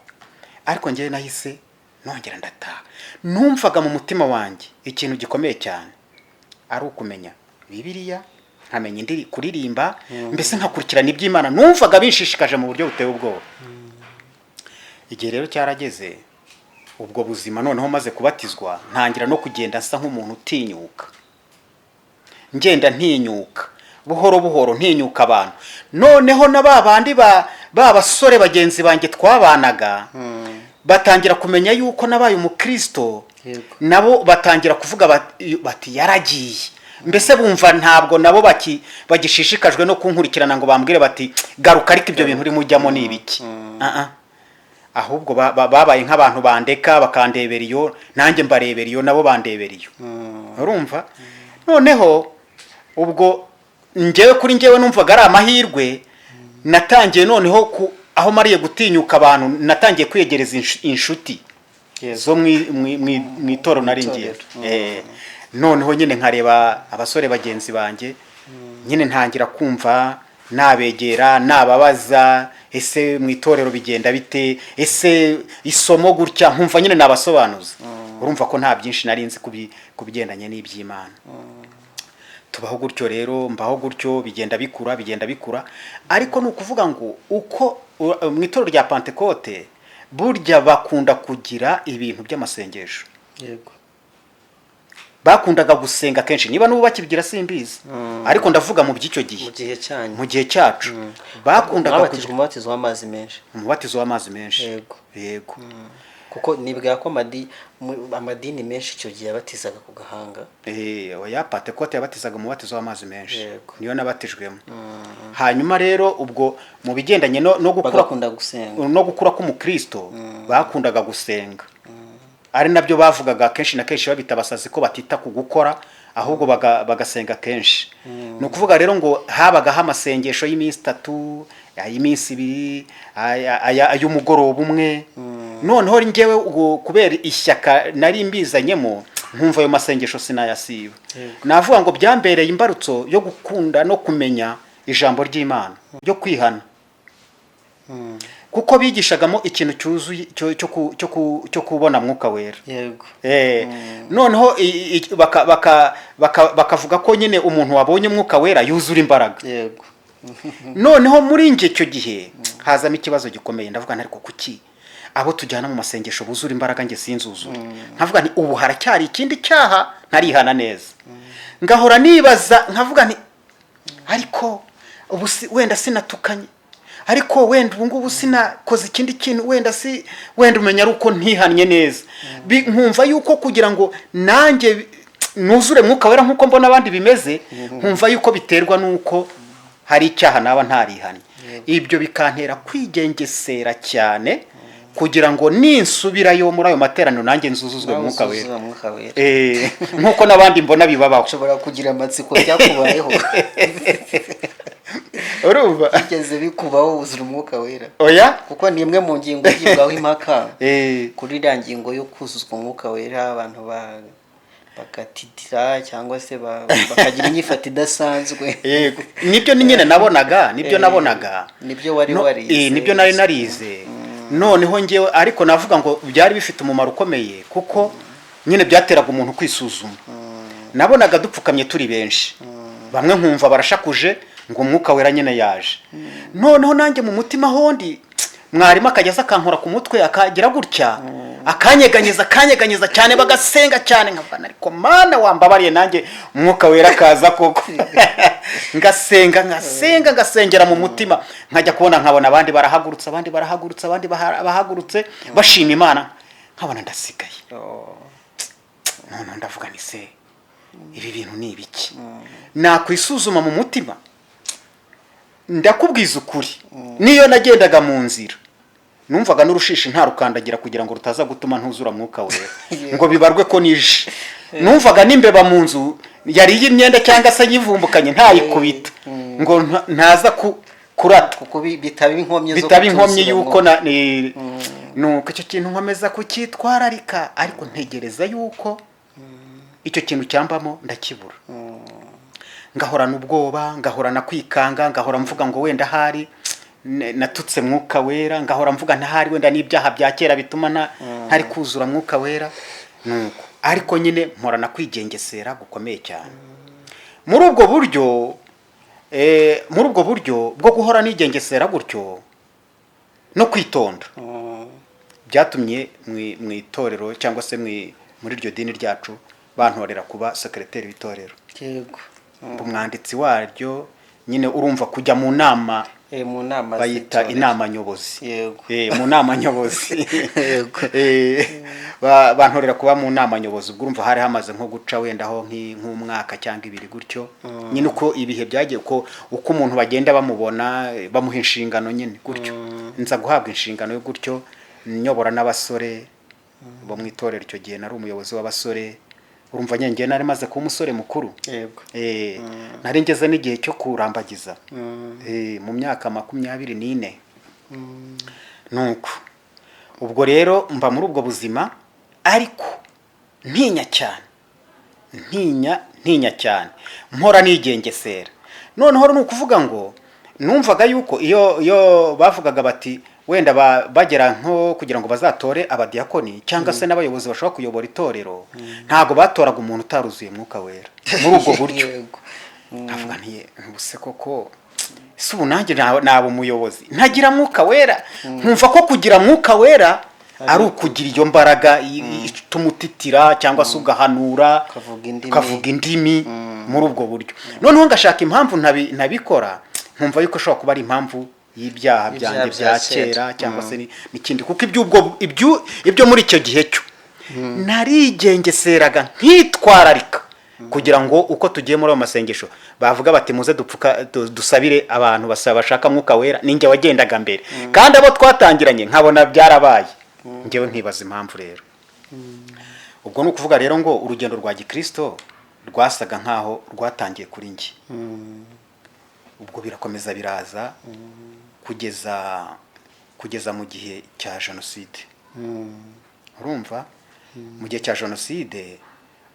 Speaker 1: Ariko njyewe nahise nongera ndataha. Numvaga mu mutima wanjye ikintu gikomeye cyane ari ukumenya Bibiliya, nkamenya indi kuririmba, mbese nkakurikirana iby'Imana. Numvaga binshishikaje mu buryo buteye ubwoba. Igihe rero cyarageze, ubwo buzima noneho maze kubatizwa, ntangira no kugenda nsa nk'umuntu utinyuka, ngenda ntinyuka buhoro buhoro, ntinyuka abantu. Noneho na ba bandi ba basore bagenzi banjye twabanaga batangira kumenya yuko nabaye umukristo. Nabo batangira kuvuga bati yaragiye. Mbese bumva ntabwo nabo bagishishikajwe no kunkurikirana ngo bambwire bati garuka, ariko ibyo bintu urimo ujyamo ni ibiki? Ah, ah. Ahubwo babaye nk'abantu bandeka, bakandebera iyo, nanjye mbarebera iyo, nabo bandebera iyo. Urumva noneho ubwo njyewe, kuri njyewe numvaga ari amahirwe. Natangiye noneho ku aho mariye gutinyuka abantu, natangiye kwiyegereza inshuti zo mu itorero nari ngiye.
Speaker 2: Itorero.
Speaker 1: Noneho nyine nkareba abasore bagenzi banjye nyine, ntangira kumva nabegera, nababaza: ese mu itorero bigenda bite? Ese isomo gutya? Nkumva nyine nabasobanuza. Urumva ko nta byinshi nari nzi ku bigendanye n'iby'Imana. Tubaho gutyo rero, mbaho gutyo, bigenda bikura, bigenda bikura. Ariko ni ukuvuga ngo uko mu itorero rya Pantekote burya bakunda kugira ibintu by'amasengesho. Bakundaga gusenga kenshi. Niba n'ubu bakibigira simbizi, ariko ndavuga mu by'icyo gihe.
Speaker 2: Mu gihe cyanyu.
Speaker 1: Mu gihe cyacu bakundaga
Speaker 2: mwabatijwe
Speaker 1: kugira
Speaker 2: umubatizo w'amazi menshi.
Speaker 1: Umubatizo w'amazi menshi. Yego.
Speaker 2: Kuko nibwira ko amadini menshi icyo gihe yabatizaga ku gahanga.
Speaker 1: Oya, Pantekote yabatizaga umubatizo w'amazi menshi. Niyo nabatijwemo. Hanyuma rero ubwo mu bigendanye no gukura,
Speaker 2: bagakunda gusenga,
Speaker 1: no gukura k'umukristo, bakundaga gusenga, ari nabyo bavugaga kenshi na kenshi, babita abasazi ko batita ku gukora, ahubwo bagasenga kenshi. Ni ukuvuga rero ngo habagaho amasengesho y'iminsi 3, ay'iminsi 2, ay'umugoroba umwe. Noneho njyewe ubwo kubera ishyaka nari mbizanyemo, nkumva ayo masengesho sinayasiba. Navuga ngo byambereye imbarutso yo gukunda no kumenya ijambo ry'Imana, ryo kwihana, kuko bigishagamo ikintu cyuzuye cyo kubona Mwuka Wera. Noneho bakavuga ko nyine umuntu wabonye Umwuka Wera yuzura imbaraga. Noneho muri njye icyo gihe hazamo ikibazo gikomeye. Ndavuga nti ariko kuki abo tujyana mu masengesho buzura imbaraga, njye sinzuzure? Nkavuga nti ubu haracyari ikindi cyaha ntarihana neza. Ngahora nibaza, nkavuga nti ariko ubu wenda sinatukanye, ariko wenda ubu ngubu sinakoze ikindi kintu, wenda si wenda umenya ari uko ntihannye neza. Nkumva yuko kugira ngo nanjye nuzure Mwuka Wera nk'uko mbona abandi bimeze, nkumva yuko biterwa n'uko hari icyaha naba ntarihannye. Ibyo bikantera kwigengesera cyane kugira ngo ninsubirayo muri ayo materaniro nanjye nzuzuzwe
Speaker 2: Nawe
Speaker 1: Mwuka Wera.
Speaker 2: uzuzuza Mwuka Wera.
Speaker 1: Nk'uko n'abandi mbona bibabaho.
Speaker 2: Ushobora kugira amatsiko, byakubayeho?
Speaker 1: Urumva?
Speaker 2: Bigeze bikubaho wuzura Umwuka Wera?
Speaker 1: Oya.
Speaker 2: Kuko ni imwe mu ngingo igibwaho impaka. Kuri iriya ngingo yo kuzuzwa Umwuka Wera, abantu bagatitira cyangwa se bakagira inyifato idasanzwe.
Speaker 1: Yego, nibyo ni nyine nabonaga, nibyo nabonaga.
Speaker 2: Nibyo wari warize.
Speaker 1: Nibyo nari narize. Noneho ngewe ariko navuga ngo byari bifite umumaro ukomeye, kuko nyine byateraga umuntu kwisuzuma. Nabonaga dupfukamye turi benshi, bamwe nkumva barashakuje ngo Umwuka Wera nyine yaje. Noneho nanjye mu mutima hondi, mwarimu akajya aza akankora ku mutwe, akagira gutya akanyeganyeza, akanyeganyeza cyane, bagasenga cyane, nkavana ariko Mana wambabariye nanjye Umwuka Wera akaza koko. Ngasenga, ngasenga, ngasengera mu mutima, nkajya kubona nkabona abandi barahagurutse, abandi barahagurutse, abandi bahagurutse bashima Imana, nkabona ndasigaye. Noneho ndavuga ni se ibi bintu ni ibiki? Nakwisuzuma mu mutima, ndakubwiza ukuri, niyo nagendaga mu nzira numvaga n'urushishi ntarukandagira kugira ngo rutaza gutuma ntuzura Mwuka Wera ngo bibarwe ko nije. Numvaga n'imbeba mu nzu yariye imyenda cyangwa se yivumbukanye ntayikubita ngo ntaza kurata.
Speaker 2: Kuko bitaba inkomyi zo
Speaker 1: bitaba inkomyi
Speaker 2: kutuzura
Speaker 1: yuko
Speaker 2: Mwuka.
Speaker 1: Nuko icyo kintu nkomeza kucyitwararika, ariko ntegereza yuko icyo kintu cyambamo ndakibura, ngahorana ubwoba, ngahorana kwikanga, ngahora mvuga ngo wenda ahari natutse Mwuka Wera, ngahora mvuga ntahari wenda n'ibyaha bya kera bituma ntari kuzura Mwuka Wera. Nuko ariko nyine mporana kwigengesera gukomeye cyane muri ubwo buryo. Muri ubwo buryo bwo guhora nigengesera gutyo no kwitonda, byatumye mu itorero cyangwa se muri iryo dini ryacu bantorera kuba sekereteri w'itorero, umwanditsi waryo nyine. Urumva kujya mu nama
Speaker 2: Mu nama
Speaker 1: bayita
Speaker 2: z'itorero.
Speaker 1: inama nyobozi. Mu nama nyobozi. Bantorera kuba mu nama nyobozi. Ubwo urumva hari hamaze nko guca wenda aho nk'umwaka cyangwa 2 gutyo nyine, uko ibihe byagiye, uko umuntu bagenda bamubona, bamuha inshingano nyine gutyo, nza guhabwa inshingano yo gutyo nyobora n'abasore bo mu itorero. Icyo gihe nari umuyobozi w'abasore. Urumva nyine ngewe nari maze kuba umusore mukuru. Nari ngeze n'igihe cyo kurambagiza, mu myaka 24. Nuko ubwo rero mba muri ubwo buzima, ariko ntinya cyane, ntinya, ntinya cyane, mpora nigengesera. Noneho ni ukuvuga ngo numvaga yuko iyo bavugaga bati wenda bagera nko kugira ngo bazatore abadiyakoni cyangwa se n'abayobozi bashobora kuyobora itorero, ntabwo batoraga umuntu utaruzuye Mwuka Wera muri ubwo buryo. Nkavuga nti ubuse koko si ubu nanjye naba umuyobozi ntagira Mwuka Wera? Nkumva ko kugira Mwuka Wera ari ukugira iyo mbaraga ituma utitira cyangwa se ugahanura,
Speaker 2: Ukavuga indimi.
Speaker 1: ukavuga indimi muri ubwo buryo. Noneho ngashaka impamvu ntabikora, nkumva yuko ishobora kuba ari impamvu y'ibyaha
Speaker 2: Ibyaha
Speaker 1: byanjye
Speaker 2: bya
Speaker 1: bya
Speaker 2: kera.
Speaker 1: kera cyangwa se n'ikindi, kuko ibyo muri icyo gihe cyo narigengeseraga, nkitwararika kugira ngo uko tugiye muri ayo masengesho bavuga bati muze dupfuka dusabire abantu basaba bashaka Mwuka Wera, ninjye wagendaga mbere, kandi abo twatangiranye nkabona byarabaye, njyewe nkibaza impamvu. Rero ubwo ni ukuvuga rero ngo urugendo rwa gikristo rwasaga nkaho rwatangiye kuri njye. Ubwo birakomeza biraza kugeza mu gihe cya jenoside. Urumva mu gihe cya jenoside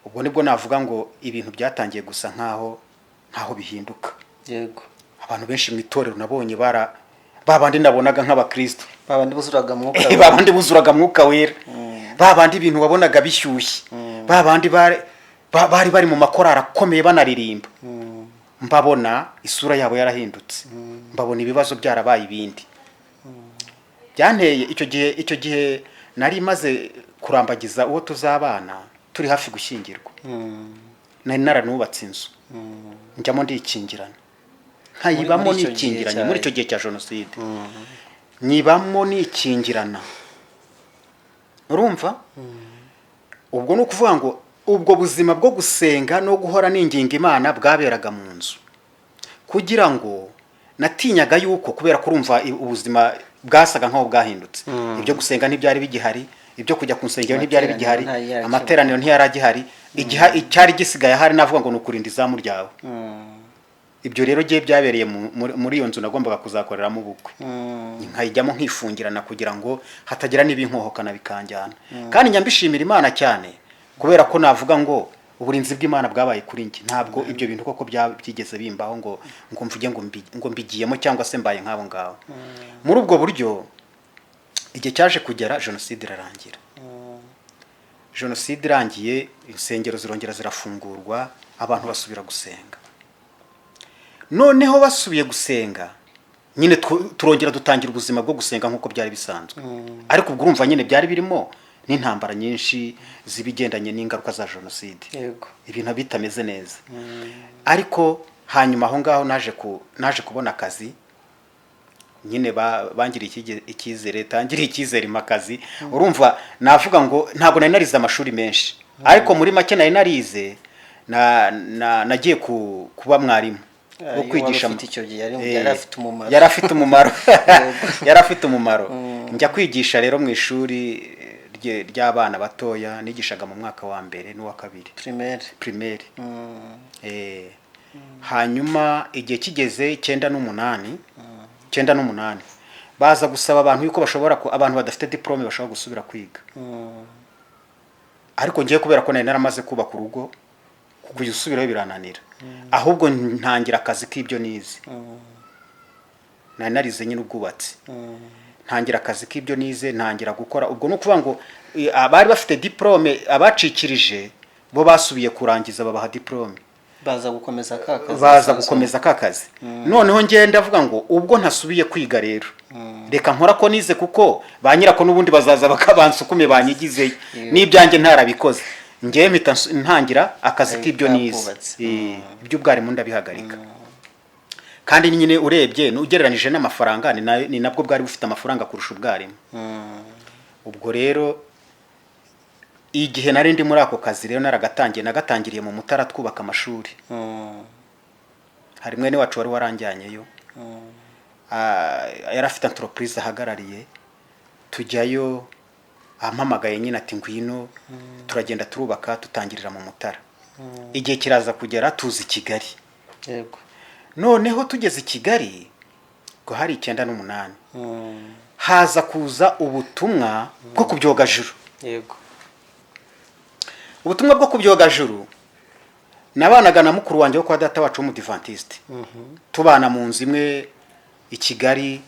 Speaker 1: ubwo nibwo navuga ngo ibintu byatangiye gusa nkaho bihinduka. Abantu benshi mu itorero nabonye bara ba bandi nabonaga nk'abakristo,
Speaker 2: Babandi buzuraga Mwuka.
Speaker 1: Ba bandi buzuraga Mwuka Wera, ba bandi ibintu wabonaga bishyushye, ba bandi bari bari mu makorari akomeye banaririmba, mbabona isura yabo yarahindutse, mbabona ibibazo byarabaye ibindi. Byanteye icyo gihe nari maze kurambagiza uwo tuzabana, turi hafi gushyingirwa, nari naranubatse inzu, njyamo ndikingirana, nkayibamo
Speaker 2: Muri icyo gihe
Speaker 1: nikingiranye.
Speaker 2: cya-
Speaker 1: Muri icyo gihe cya jenoside nyibamo nikingirana. Urumva ubwo ni ukuvuga ngo ubwo buzima bwo gusenga no guhora ninginga Imana bwaberaga mu nzu kugira ngo Natinyaga yuko, kubera ko urumva ubuzima bwasaga nkaho bwahindutse, ibyo gusenga ntibyari bigihari, ibyo kujya ku nsengero ntibyari
Speaker 2: Amateraniro
Speaker 1: bigihari,
Speaker 2: ntayari akiba.
Speaker 1: Amateraniro ntiyari agihari. Igiha icyari gisigaye ahari navuga ngo ni ukurinda izamu ryawe. Ibyo rero giye byabereye muri iyo nzu nagombaga kuzakoreramo ubukwe, nkayijyamo nkifungirana kugira ngo hatagira n'ibinkohokana bikanjyana. Kandi njya mbishimira Imana cyane, kubera ko navuga ngo uburinzi bw'Imana bwabaye kuri njye. Ntabwo ibyo bintu koko byigeze bimbaho ngo mvuge ngo mbigiyemo cyangwa se mbaye nk'abo ngabo. Muri ubwo buryo, igihe cyaje kugera jenoside irarangira. Jenoside irangiye, insengero zirongera zirafungurwa, abantu basubira gusenga. Noneho basubiye gusenga nyine, turongera dutangira ubuzima bwo gusenga nk'uko byari bisanzwe. Ariko ubwo urumva nyine byari birimo n'intambara nyinshi z'ibigendanye n'ingaruka za jenoside, ibintu bitameze neza. Ariko hanyuma aho ngaho naje kubona akazi nyine, bangiriye icyizere, tangiriye icyizere impa akazi. Urumva navuga ngo ntabwo nari narize amashuri menshi, ariko muri make nari narize nagiye kuba mwarimu
Speaker 2: Ah,
Speaker 1: wo
Speaker 2: iyo
Speaker 1: kwigisha.
Speaker 2: wari ufite icyo gihe yari afite umumaro.
Speaker 1: Yari afite umumaro, yari afite umumaro. Njya kwigisha rero mu ishuri ry'abana batoya, nigishaga mu mwaka wa mbere n'uwa kabiri.
Speaker 2: Primaire.
Speaker 1: Primaire. Hanyuma igihe kigeze 98, 98 baza gusaba abantu yuko bashobora abantu badafite diplôme bashobora gusubira kwiga. Ariko ngiye, kubera ko nari naramaze kubaka urugo, kujya usubirayo birananira. Ahubwo ntangira akazi k'ibyo nize. Nari narize nyine ubwubatsi, ntangira akazi k'ibyo nize, ntangira gukora. Ubwo ni ukuvuga ngo abari bafite diplôme, abacikirije bo basubiye kurangiza, babaha diplôme.
Speaker 2: Baza gukomeza ka kazi
Speaker 1: Baza
Speaker 2: gasanzwe.
Speaker 1: gukomeza ka kazi. Noneho ngenda ndavuga ngo ubwo ntasubiye kwiga rero, reka nkora ko nize, kuko ba nyirako n'ubundi bazaza bakabansukume banyigizeyo n'ibyanjye ntarabikoze. Ngewe mpita ntangira akazi k'ibyo nize.
Speaker 2: Kakubatse.
Speaker 1: Iby'ubwarimu ndabihagarika. Kandi nyine urebye ugereranije n'amafaranga, ni nabwo bwari bufite amafaranga kurusha ubwarimu. Ubwo rero igihe nari ndi muri ako kazi rero, naragatangiye, nagatangiriye mu Mutara twubaka amashuri. Hari mwene wacu wari waranjyanyeyo. Yari afite entreprise ahagarariye. Tujyayo ampamagaye nyine ati ngwino. Turagenda turubaka, tutangirira mu Mutara. Igihe kiraza kugera tuza i Kigali. Noneho tugeze i Kigali ngo hari 98, haza kuza ubutumwa bwo ku byogajuru. Ubutumwa bwo ku byogajuru, nabanaga na mukuru wanjye wo kwa data wacu w'umudivantiste, tubana mu nzu imwe i Kigali,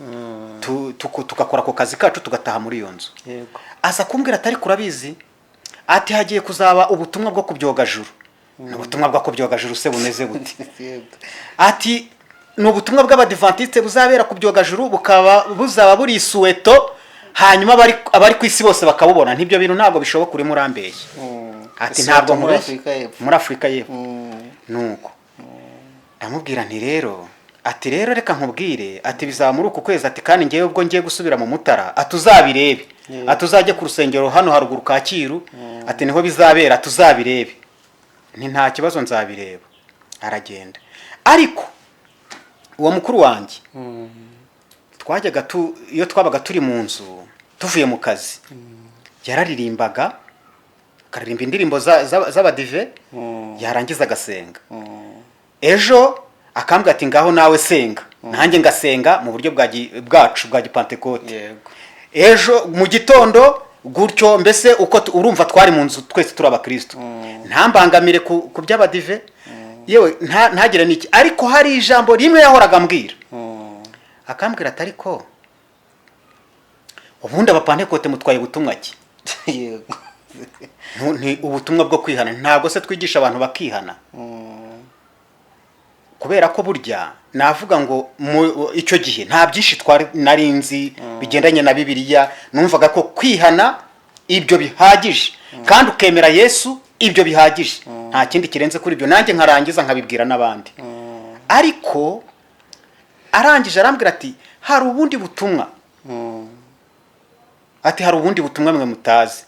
Speaker 1: tugakora ako kazi kacu, tugataha muri iyo nzu. Aza kumbwira ati ariko urabizi, ati hagiye kuzaba ubutumwa bwo ku byogajuru. Ni ubutumwa bwo ku byogajuru se bumeze bute? Ati ni ubutumwa bw'abadivantiste buzabera ku byogajuru, bukaba buzaba buri i Soweto, hanyuma abari ku isi bose bakabubona. Ntibyo bintu ntabwo bishoboka, urimo urambeshya. Ati
Speaker 2: Soweto
Speaker 1: ntabwo
Speaker 2: muri
Speaker 1: nkubeshya.
Speaker 2: Afurika y'Epfo.
Speaker 1: Muri Afurika y'Epfo. Nuko ndamubwira nti rero, ati rero reka nkubwire, ati bizaba muri uku kwezi, ati kandi ngewe ubwo ngiye gusubira mu Mutara, ati uzabirebe, ati uzajye ku rusengero hano haruguru Kacyiru, ati niho bizabera, tuzabirebe. Nti nta kibazo, nzabireba. Aragenda. Ariko uwo mukuru wanjye twajyaga iyo twabaga turi mu nzu tuvuye mu kazi, yararirimbaga, akaririmba indirimbo z'abadive, yarangiza agasenga. Ejo akambwira ati ngaho nawe senga, nanjye ngasenga mu buryo bwacu bwa gipantekote. Ejo mu gitondo gutyo, mbese uko urumva twari mu nzu twese turi abakristo, ntambangamire ku by'abadive, yewe ntagire n'iki. Ariko hari ijambo rimwe yahoraga ambwira, akambwira ati ariko ubundi abapantekote mutwaye ubutumwa ki? Ni ubutumwa bwo kwihana. Ntabwo se twigisha abantu bakihana? Kubera ko burya navuga ngo icyo gihe nta byinshi twari nari nzi bigendanye na Bibiliya. Numvaga ko kwihana ibyo bihagije, kandi ukemera Yesu ibyo bihagije, nta kindi kirenze kuri ibyo. Nanjye nkarangiza nkabibwira n'abandi. Ariko arangije arambwira ati hari ubundi butumwa, ati hari ubundi butumwa mwe mutazi.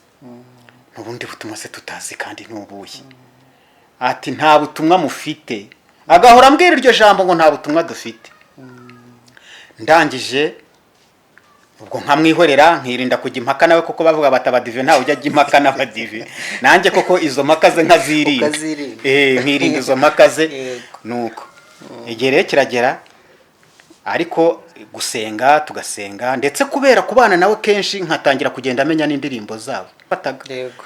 Speaker 1: N'ubundi butumwa se tutazi kandi ntubuye? Ati nta butumwa mufite. Agahora ambwira iryo jambo ngo nta butumwa dufite. Ndangije ubwo nkamwihorera, nkirinda kujya impaka nawe, kuko bavuga bati abadive ntawe ujya ajya impaka n'abadive. Nanjye koko izo mpaka ze nkazirinda.
Speaker 2: Ukazirinda.
Speaker 1: Nkirinda izo mpaka ze.
Speaker 2: Yego.
Speaker 1: Nuko igihe rero kiragera, ariko gusenga tugasenga, ndetse kubera kubana nawe kenshi nkatangira kugenda amenya n'indirimbo zabo fataga.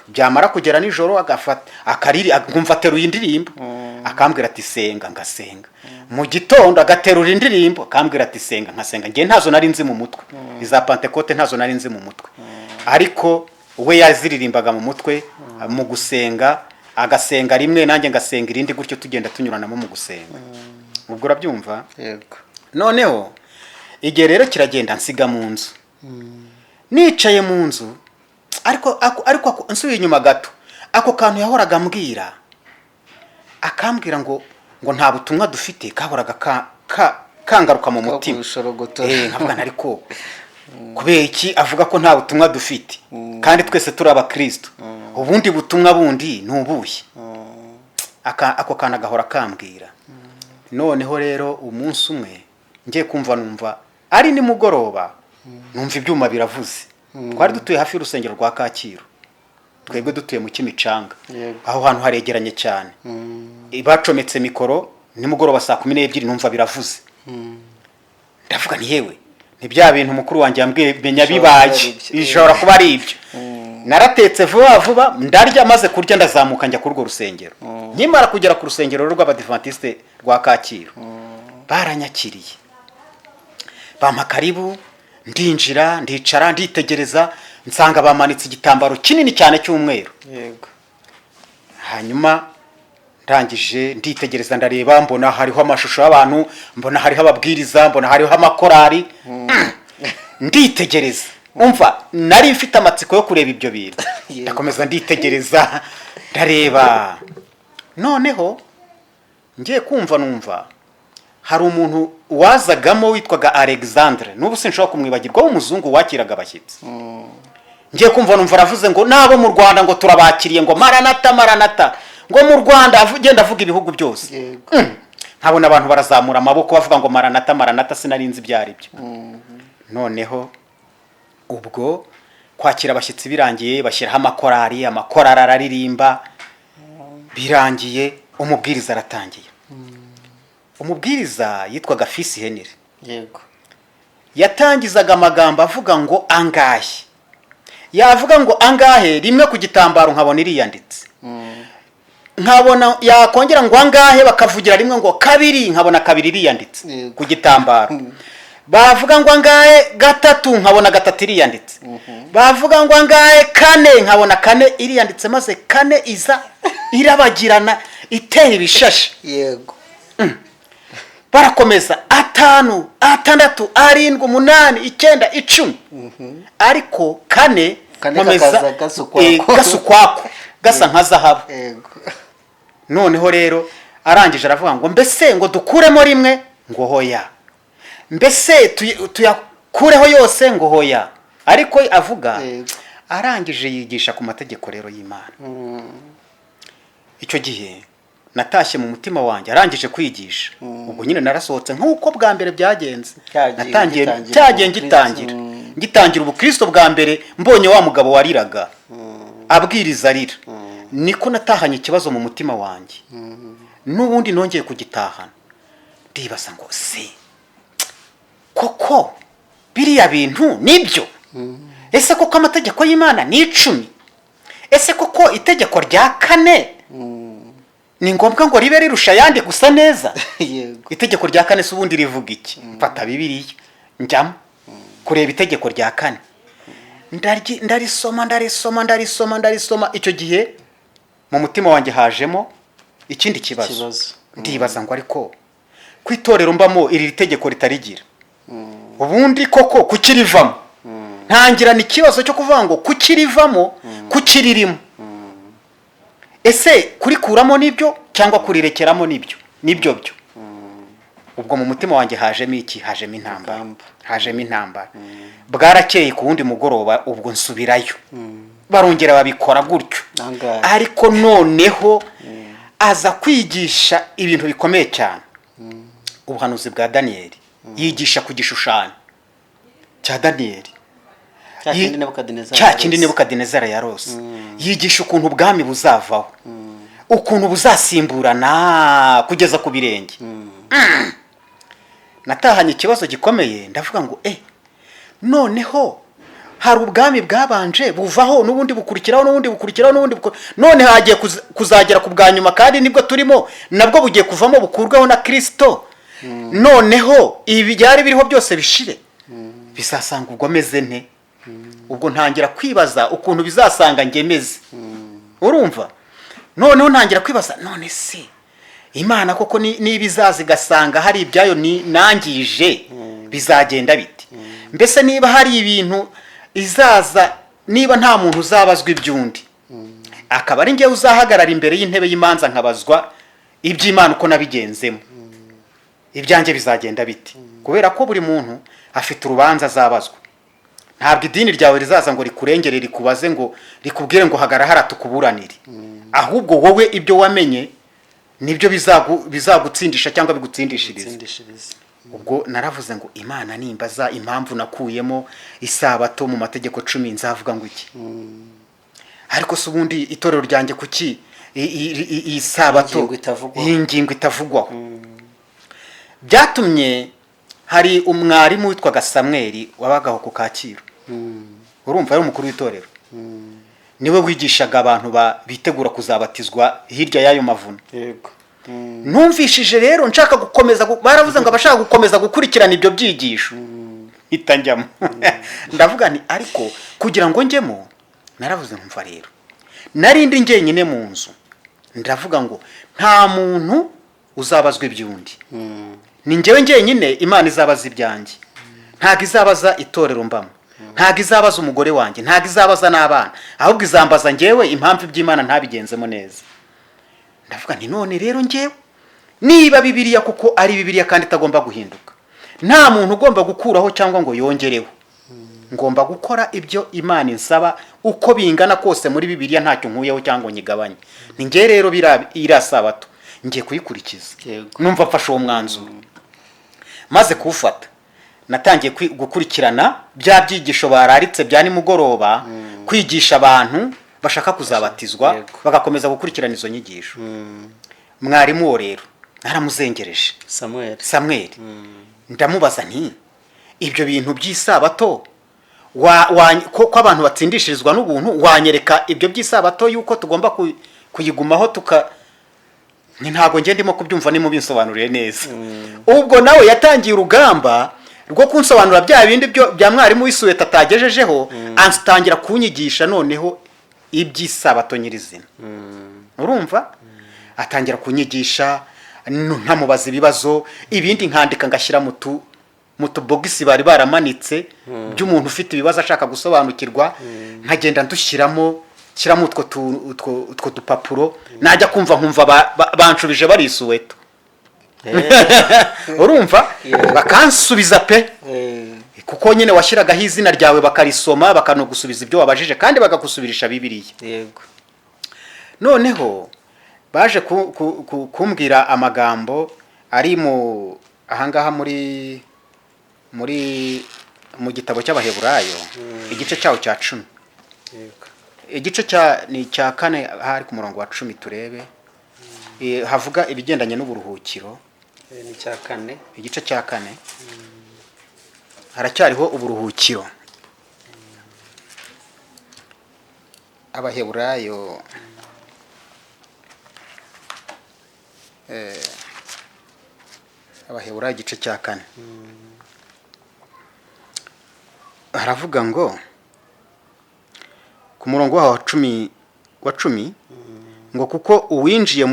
Speaker 1: Byamara kugera nijoro agafata akariri, nkumva ateruye indirimbo, akambwira ati senga, ngasenga. Mu gitondo agaterura indirimbo, akambwira ati senga, nkasenga. Njye ntazo nari nzi mu mutwe, iza Pantekote ntazo nari nzi mu mutwe, ariko we yaziririmbaga mu mutwe. Mu gusenga agasenga rimwe, nanjye ngasenga irindi, gutyo tugenda tunyuranamo mu gusenga. Ubwo urabyumva?
Speaker 2: Yego.
Speaker 1: Noneho igihe rero kiragenda, nsiga mu nzu, nicaye mu nzu, ariko nsubiye inyuma gato, ako kantu yahoraga ambwira, akambwira ngo nta butumwa dufite, kahoraga kangaruka mu mutima.
Speaker 2: Kagushorogotora.
Speaker 1: Nkavuga nti ariko kubera iki avuga ko nta butumwa dufite kandi twese turi abakristo? Ubundi butumwa bundi ni ubuhe? Ako kantu agahora kambwira. Noneho rero umunsi umwe ngiye kumva numva ari nimugoroba, numva ibyuma biravuze. Twari dutuye hafi y'urusengero rwa Kacyiru, twebwe dutuye mu Kimicanga. Aho hantu haregeranye cyane. Bacometse mikoro nimugoroba saa 12, numva biravuze. Ndavuga nti yewe, ni bya bintu mukuru wanjye yambwiye, menya
Speaker 2: Bishobora
Speaker 1: bibaye.
Speaker 2: kuba ari ibyo.
Speaker 1: Bishobora kuba ari ibyo. Naratetse vuba vuba, ndarya, maze kurya ndazamuka njya kuri urwo rusengero. Nkimara kugera ku rusengero rw'Abadivantisite rwa Kacyiru, baranyakiriye, bampa karibu, ndinjira, ndicara, nditegereza, nsanga bamanitse igitambaro kinini cyane cy'umweru. Hanyuma ndangije nditegereza, ndareba, mbona hariho amashusho y'abantu, mbona hariho ababwiriza, mbona hariho amakorari. Nditegereza, umva, nari mfite amatsiko yo kureba ibyo bintu. Ndakomeza nditegereza, ndareba. Noneho ngiye kumva numva hari umuntu wazagamo witwaga Alexandre, n'ubu sinshobora kumwibagirwa, w'umuzungu wakiraga abashyitsi. Ngiye kumva numva aravuze ngo n'abo mu Rwanda ngo turabakiriye, ngo maranata, maranata, ngo mu Rwanda, agenda avuga ibihugu byose. Nkabona abantu barazamura amaboko bavuga ngo maranata, maranata. Sinari nzi ibyo ari byo. Noneho ubwo kwakira abashyitsi birangiye, bashyiraho amakorari, amakorari araririmba. Birangiye umubwiriza aratangiye. Umubwiriza yitwaga Fisi Henry. Yatangizaga amagambo avuga ngo angahe, yavuga ngo angahe rimwe ku gitambaro nkabona iriyanditse, nkabona yakongera ngo angahe, bakavugira rimwe ngo kabiri, nkabona kabiri iriyanditse ku gitambaro. Bavuga ngo angahe gatatu, nkabona gatatu iriyanditse. Bavuga ngo angahe kane, nkabona kane iriyanditse, maze kane iza irabagirana, itera ibishashi. Barakomeza, atanu, atandatu, arindwi, umunani, icyenda, 10, ariko kane
Speaker 2: Kane
Speaker 1: nkomeza
Speaker 2: kakaza gasa ukwako.
Speaker 1: Gasa ukwako, gasa nka zahabu. Noneho rero arangije aravuga ngo mbese ngo dukuremo rimwe? Ngo hoya. Mbese tuyakureho yose? Ngo hoya. Ariko avuga, arangije yigisha ku mategeko rero y'Imana. Icyo gihe natashye mu mutima wanjye, arangije kwigisha, ubwo nyine narasohotse nk'uko bwa mbere byagenze.
Speaker 2: Cyagiye
Speaker 1: Natangiye
Speaker 2: ugitangira
Speaker 1: cyagiye
Speaker 2: ubukristo.
Speaker 1: Ngitangira ubukristo bwa mbere, mbonye wa mugabo wariraga abwiriza arira, niko natahanye ikibazo mu mutima wanjye. N'ubundi nongeye kugitahana, ndibaza ngo se koko biriya bintu nibyo? Ese koko amategeko y'Imana ni 10? Ese koko itegeko rya kane ni ngombwa ngo ribe rirusha ayandi gusa neza? Itegeko rya kane se ubundi rivuga iki? Mfata Bibiliya, njyamo kureba itegeko rya kane. Ndarisoma, ndarisoma, ndarisoma, ndarisoma. Icyo gihe mu mutima wanjye hajemo ikindi kibazo.
Speaker 2: Ikibazo.
Speaker 1: Ndibaza ngo ariko ku itorero mbamo iri tegeko ritarigira, ubundi koko kukirivamo? Ntangirana ikibazo cyo kuvuga ngo kukirivamo, kukiririmo, ese kurikuramo nibyo cyangwa kurirekeramo nibyo? Nibyo byo. Ubwo mu mutima wanjye hajemo iki? Hajemo intambara.
Speaker 2: Urugamba.
Speaker 1: Hajemo intambara. Bwarakeye ku wundi mugoroba, ubwo nsubirayo, barongera babikora gutyo.
Speaker 2: Angahe?
Speaker 1: Ariko noneho aza kwigisha ibintu bikomeye cyane, ubuhanuzi bwa Daniyeli. Yigisha ku gishushanyo cya Daniyeli.
Speaker 2: Cya kindi Nebukadinezari
Speaker 1: Cya kindi
Speaker 2: yarose.
Speaker 1: Nebukadinezari yarose. Yigisha ukuntu ubwami buzavaho, ukuntu buzasimburana kugeza ku birenge. Natahanye ikibazo gikomeye, ndavuga ngo noneho hari ubwami bwabanje buvaho, n'ubundi bukurikiraho, n'ubundi bukurikiraho, n'ubundi none hagiye kuzagera ku bwa nyuma, kandi nibwo turimo, nabwo bugiye kuvamo bukurweho na Kirisito. Noneho ibi byari biriho byose bishire, bizasanga ubwo ameze nte? Ubwo ntangira kwibaza ukuntu bizasanga njye meze. Urumva, noneho ntangira kwibaza: none se Imana koko niba izaza igasanga hari ibyayo nangije, bizagenda bite? Mbese niba hari ibintu izaza, niba nta muntu uzabazwa iby'undi, akaba ari njyewe uzahagarara imbere y'intebe y'imanza nkabazwa iby'Imana uko nabigenzemo, ibyanjye bizagenda bite? Kubera ko buri muntu afite urubanza azabazwa. Ntabwo idini ryawe rizaza ngo rikurengere, rikubaze, ngo rikubwire ngo hagarara hariya tukuburanire. Ahubwo wowe ibyo wamenye nibyo bizagutsindisha cyangwa bigutsindishiriza.
Speaker 2: Tsindishiriza.
Speaker 1: Ubwo naravuze ngo: Imana nimbaza impamvu nakuyemo isabato mu mategeko 10, nzavuga ngo iki? Ariko se ubundi itorero ryanjye kuki iyi sabato
Speaker 2: Ingingo itavugwaho.
Speaker 1: iyi ngingo itavugwaho? Byatumye hari umwarimu witwaga Samweli wabagaho ku Kacyiru. Urumva, yari umukuru w'itorero, niwe wigishaga abantu bitegura kuzabatizwa hirya y'ayo mavuno. Numvishije rero nshaka gukomeza baravuze ngo abashaka gukomeza gukurikirana ibyo byigisho, mpita njyamo. Ndavuga nti ariko kugira ngo njyemo, naravuze nkumva rero nari ndi njyenyine mu nzu, ndavuga ngo nta muntu uzabazwa iby'undi, ni njyewe njyenyine Imana izabaza ibyanjye. Ntabwo izabaza itorero mbamo, ntabwo izabaza umugore wanjye, ntabwo izabaza n'abana, ahubwo izambaza njyewe impamvu iby'Imana ntabigenzemo neza. Ndavuga nti none rero njyewe niba Bibiliya kuko ari Bibiliya kandi itagomba guhinduka, nta muntu ugomba gukuraho cyangwa ngo yongereho, ngomba gukora ibyo Imana insaba uko bingana kose. Muri Bibiliya ntacyo nkuyeho cyangwa ngo nyigabanye. Ni njye rero iriya sabato ngiye kuyikurikiza. Numva mfashe uwo mwanzuro. Maze kuwufata, natangiye gukurikirana bya byigisho bararitse bya nimugoroba, kwigisha abantu bashaka kuzabatizwa, bagakomeza gukurikirana izo nyigisho. Mwarimu uwo rero naramuzengereje.
Speaker 2: Samuel.
Speaker 1: Samweli. Ndamubaza nti: ibyo bintu by'isabato ko abantu batsindishirizwa n'ubuntu, wanyereka ibyo by'isabato yuko tugomba kuyigumaho tuka ni ntabwo njye ndimo kubyumva, nimubinsobanuriye neza. Ubwo nawe yatangiye urugamba rwo kunsobanurira bya bindi byo bya mwarimu w'isuweta atagejejeho, atangira kunyigisha noneho iby'isabato nyirizina. Urumva, atangira kunyigisha, nkamubaza ibibazo, ibindi nkandika ngashyira mu tubogisi bari baramanitse by'umuntu ufite ibibazo ashaka gusobanukirwa, nkagenda ndushyiramo, shyiramo utwo dupapuro. Najya kumva nkumva banshubije bari isuweto. Urumva, bakansubiza pe, kuko nyine washyiragaho izina ryawe bakarisoma, bakanagusubiza ibyo wabajije kandi bakagusubirisha Bibiliya. Noneho baje kumbwira amagambo ari mu ahangaha muri mu gitabo cy'Abaheburayo, igice cyawo cya 10, igice cya ni icya kane, hari ku murongo wa 10. Turebe, havuga ibigendanye n'uburuhukiro.
Speaker 2: Ni icya kane.
Speaker 1: Igice cya kane, haracyariho uburuhukiro. Abaheburayo, Abaheburayo igice cya kane, haravuga ngo ku murongo waho wa 10 ngo: kuko uwinjiye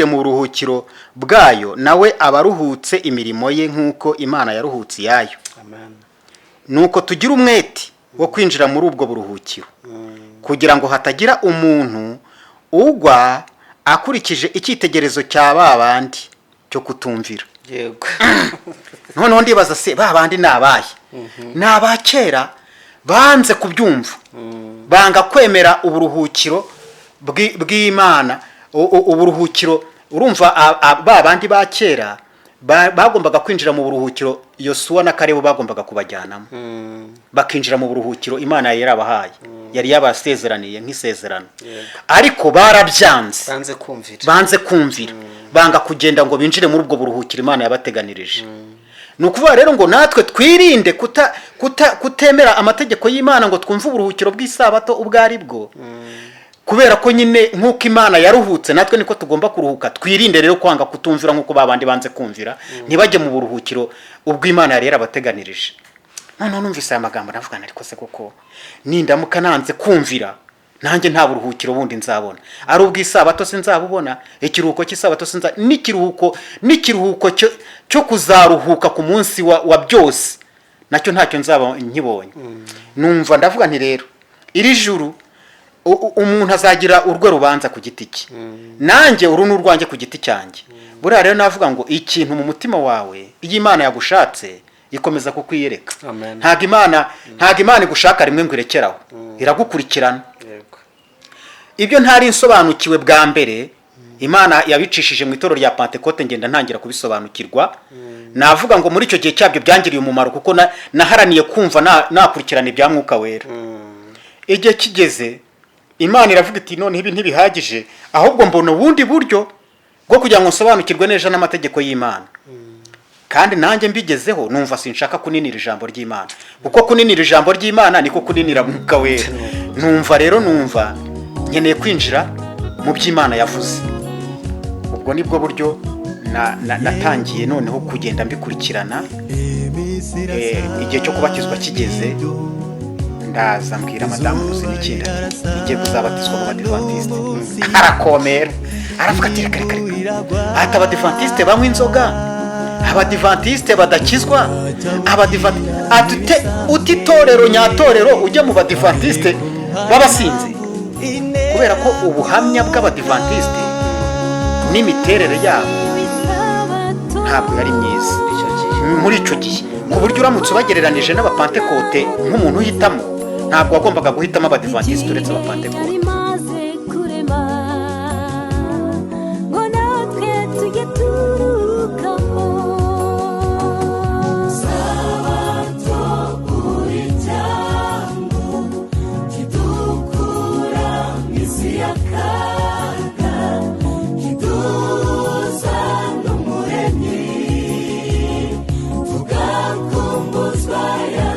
Speaker 1: mu buruhukiro bwayo nawe aba aruhutse imirimo ye nk'uko Imana yaruhutse iyayo.
Speaker 2: Amen.
Speaker 1: Nuko tugira umwete wo kwinjira muri ubwo buruhukiro, kugira ngo hatagira umuntu ugwa akurikije icyitegererezo cya ba bandi cyo kutumvira. Noneho ndibaza se ba bandi ni abahe? Ni aba kera banze kubyumva, banga kwemera uburuhukiro bw'Imana. Uburuhukiro, urumva, ba bandi ba kera Bagombaga kwinjira mu buruhukiro. Yosuwa na Karebu bagombaga kubajyanamo, bakinjira mu buruhukiro Imana yari yarabahaye, yari yabasezeraniye nk'isezerano, ariko barabyanze.
Speaker 2: Banze kumvira.
Speaker 1: Banze kumvira, banga kugenda ngo binjire muri ubwo buruhukiro Imana yabateganirije. Ni ukuvuga rero ngo natwe twirinde kutemera amategeko y'Imana ngo twumve uburuhukiro bw'isabato ubwo ari bwo, kubera ko nyine nk'uko Imana yaruhutse, natwe niko tugomba kuruhuka. Twirinde rero kwanga kutumvira nk'uko babandi banze kumvira, ntibajye mu buruhukiro ubwo Imana yari yarabateganirije. Noneho numvise aya magambo, navuga, ariko se koko nindamuka nanze kumvira, nanjye nta buruhukiro bundi nzabona, ari ubw'isabato sinzabubona, ikiruhuko cy'isabato sinza, n'ikiruhuko cyo kuzaruhuka ku munsi wa byose nacyo ntacyo nzaba nkibonye. Numva ndavuga nti rero iri juru umuntu azagira urwe rubanza ku giti cye, nanjye uru ni urwanjye ku giti cyanjye. Buriya rero navuga ngo ikintu mu mutima wawe, iyo Imana yagushatse ikomeza kukwiyereka.
Speaker 2: Amen.
Speaker 1: Ntabwo Imana igushaka rimwe ngo irekeraho, iragukurikirana. Ibyo ntari nsobanukiwe bwa mbere, Imana yabicishije mu itorero rya Pantekote, ngenda ntangira kubisobanukirwa. Navuga ngo muri icyo gihe cyabyo byangiriye umumaro, kuko naharaniye kumva nakurikirana ibya Mwuka Wera. Igihe kigeze Imana iravuga iti none ibi ntibihagije, ahubwo mbona ubundi buryo bwo kugira ngo nsobanukirwe neza n'amategeko y'Imana. Kandi nanjye mbigezeho, numva sinshaka kuninira ijambo ry'Imana, kuko kuninira ijambo ry'Imana niko kuninira Mwuka Wera. Numva rero nkeneye kwinjira mu by'Imana yavuze. Ubwo nibwo buryo natangiye noneho kugenda mbikurikirana. Igihe cyo kubatizwa kigeze, ndaza mbwira madamu Rusi n'ikindi ati igiye kuzabatizwa mu Badivantiste. Arakomera, aravuga ati reka reka reka, ati Abadivantiste banywa inzoga, Abadivantiste badakizwa, Abadivantiste, ati uti itorero nyatorero ujya mu Badivantiste b'abasinzi, kubera ko ubuhamya bw'Abadivantiste n'imiterere yabo ntabwo yari myiza
Speaker 2: Icyo gihe.
Speaker 1: muri icyo gihe, ku buryo uramutse ubagereranije n'Abapantekote nk'umuntu uhitamo, ntabwo wagombaga guhitamo Abadivantisite uretse Abapantekote.
Speaker 3: Yari kurema ngo natwe tujye turukamo.
Speaker 4: Sabato uri cyambu kidukura mu isi y'akaga, kiduhuza n'Umuremyi, tugakumbuzwa ya.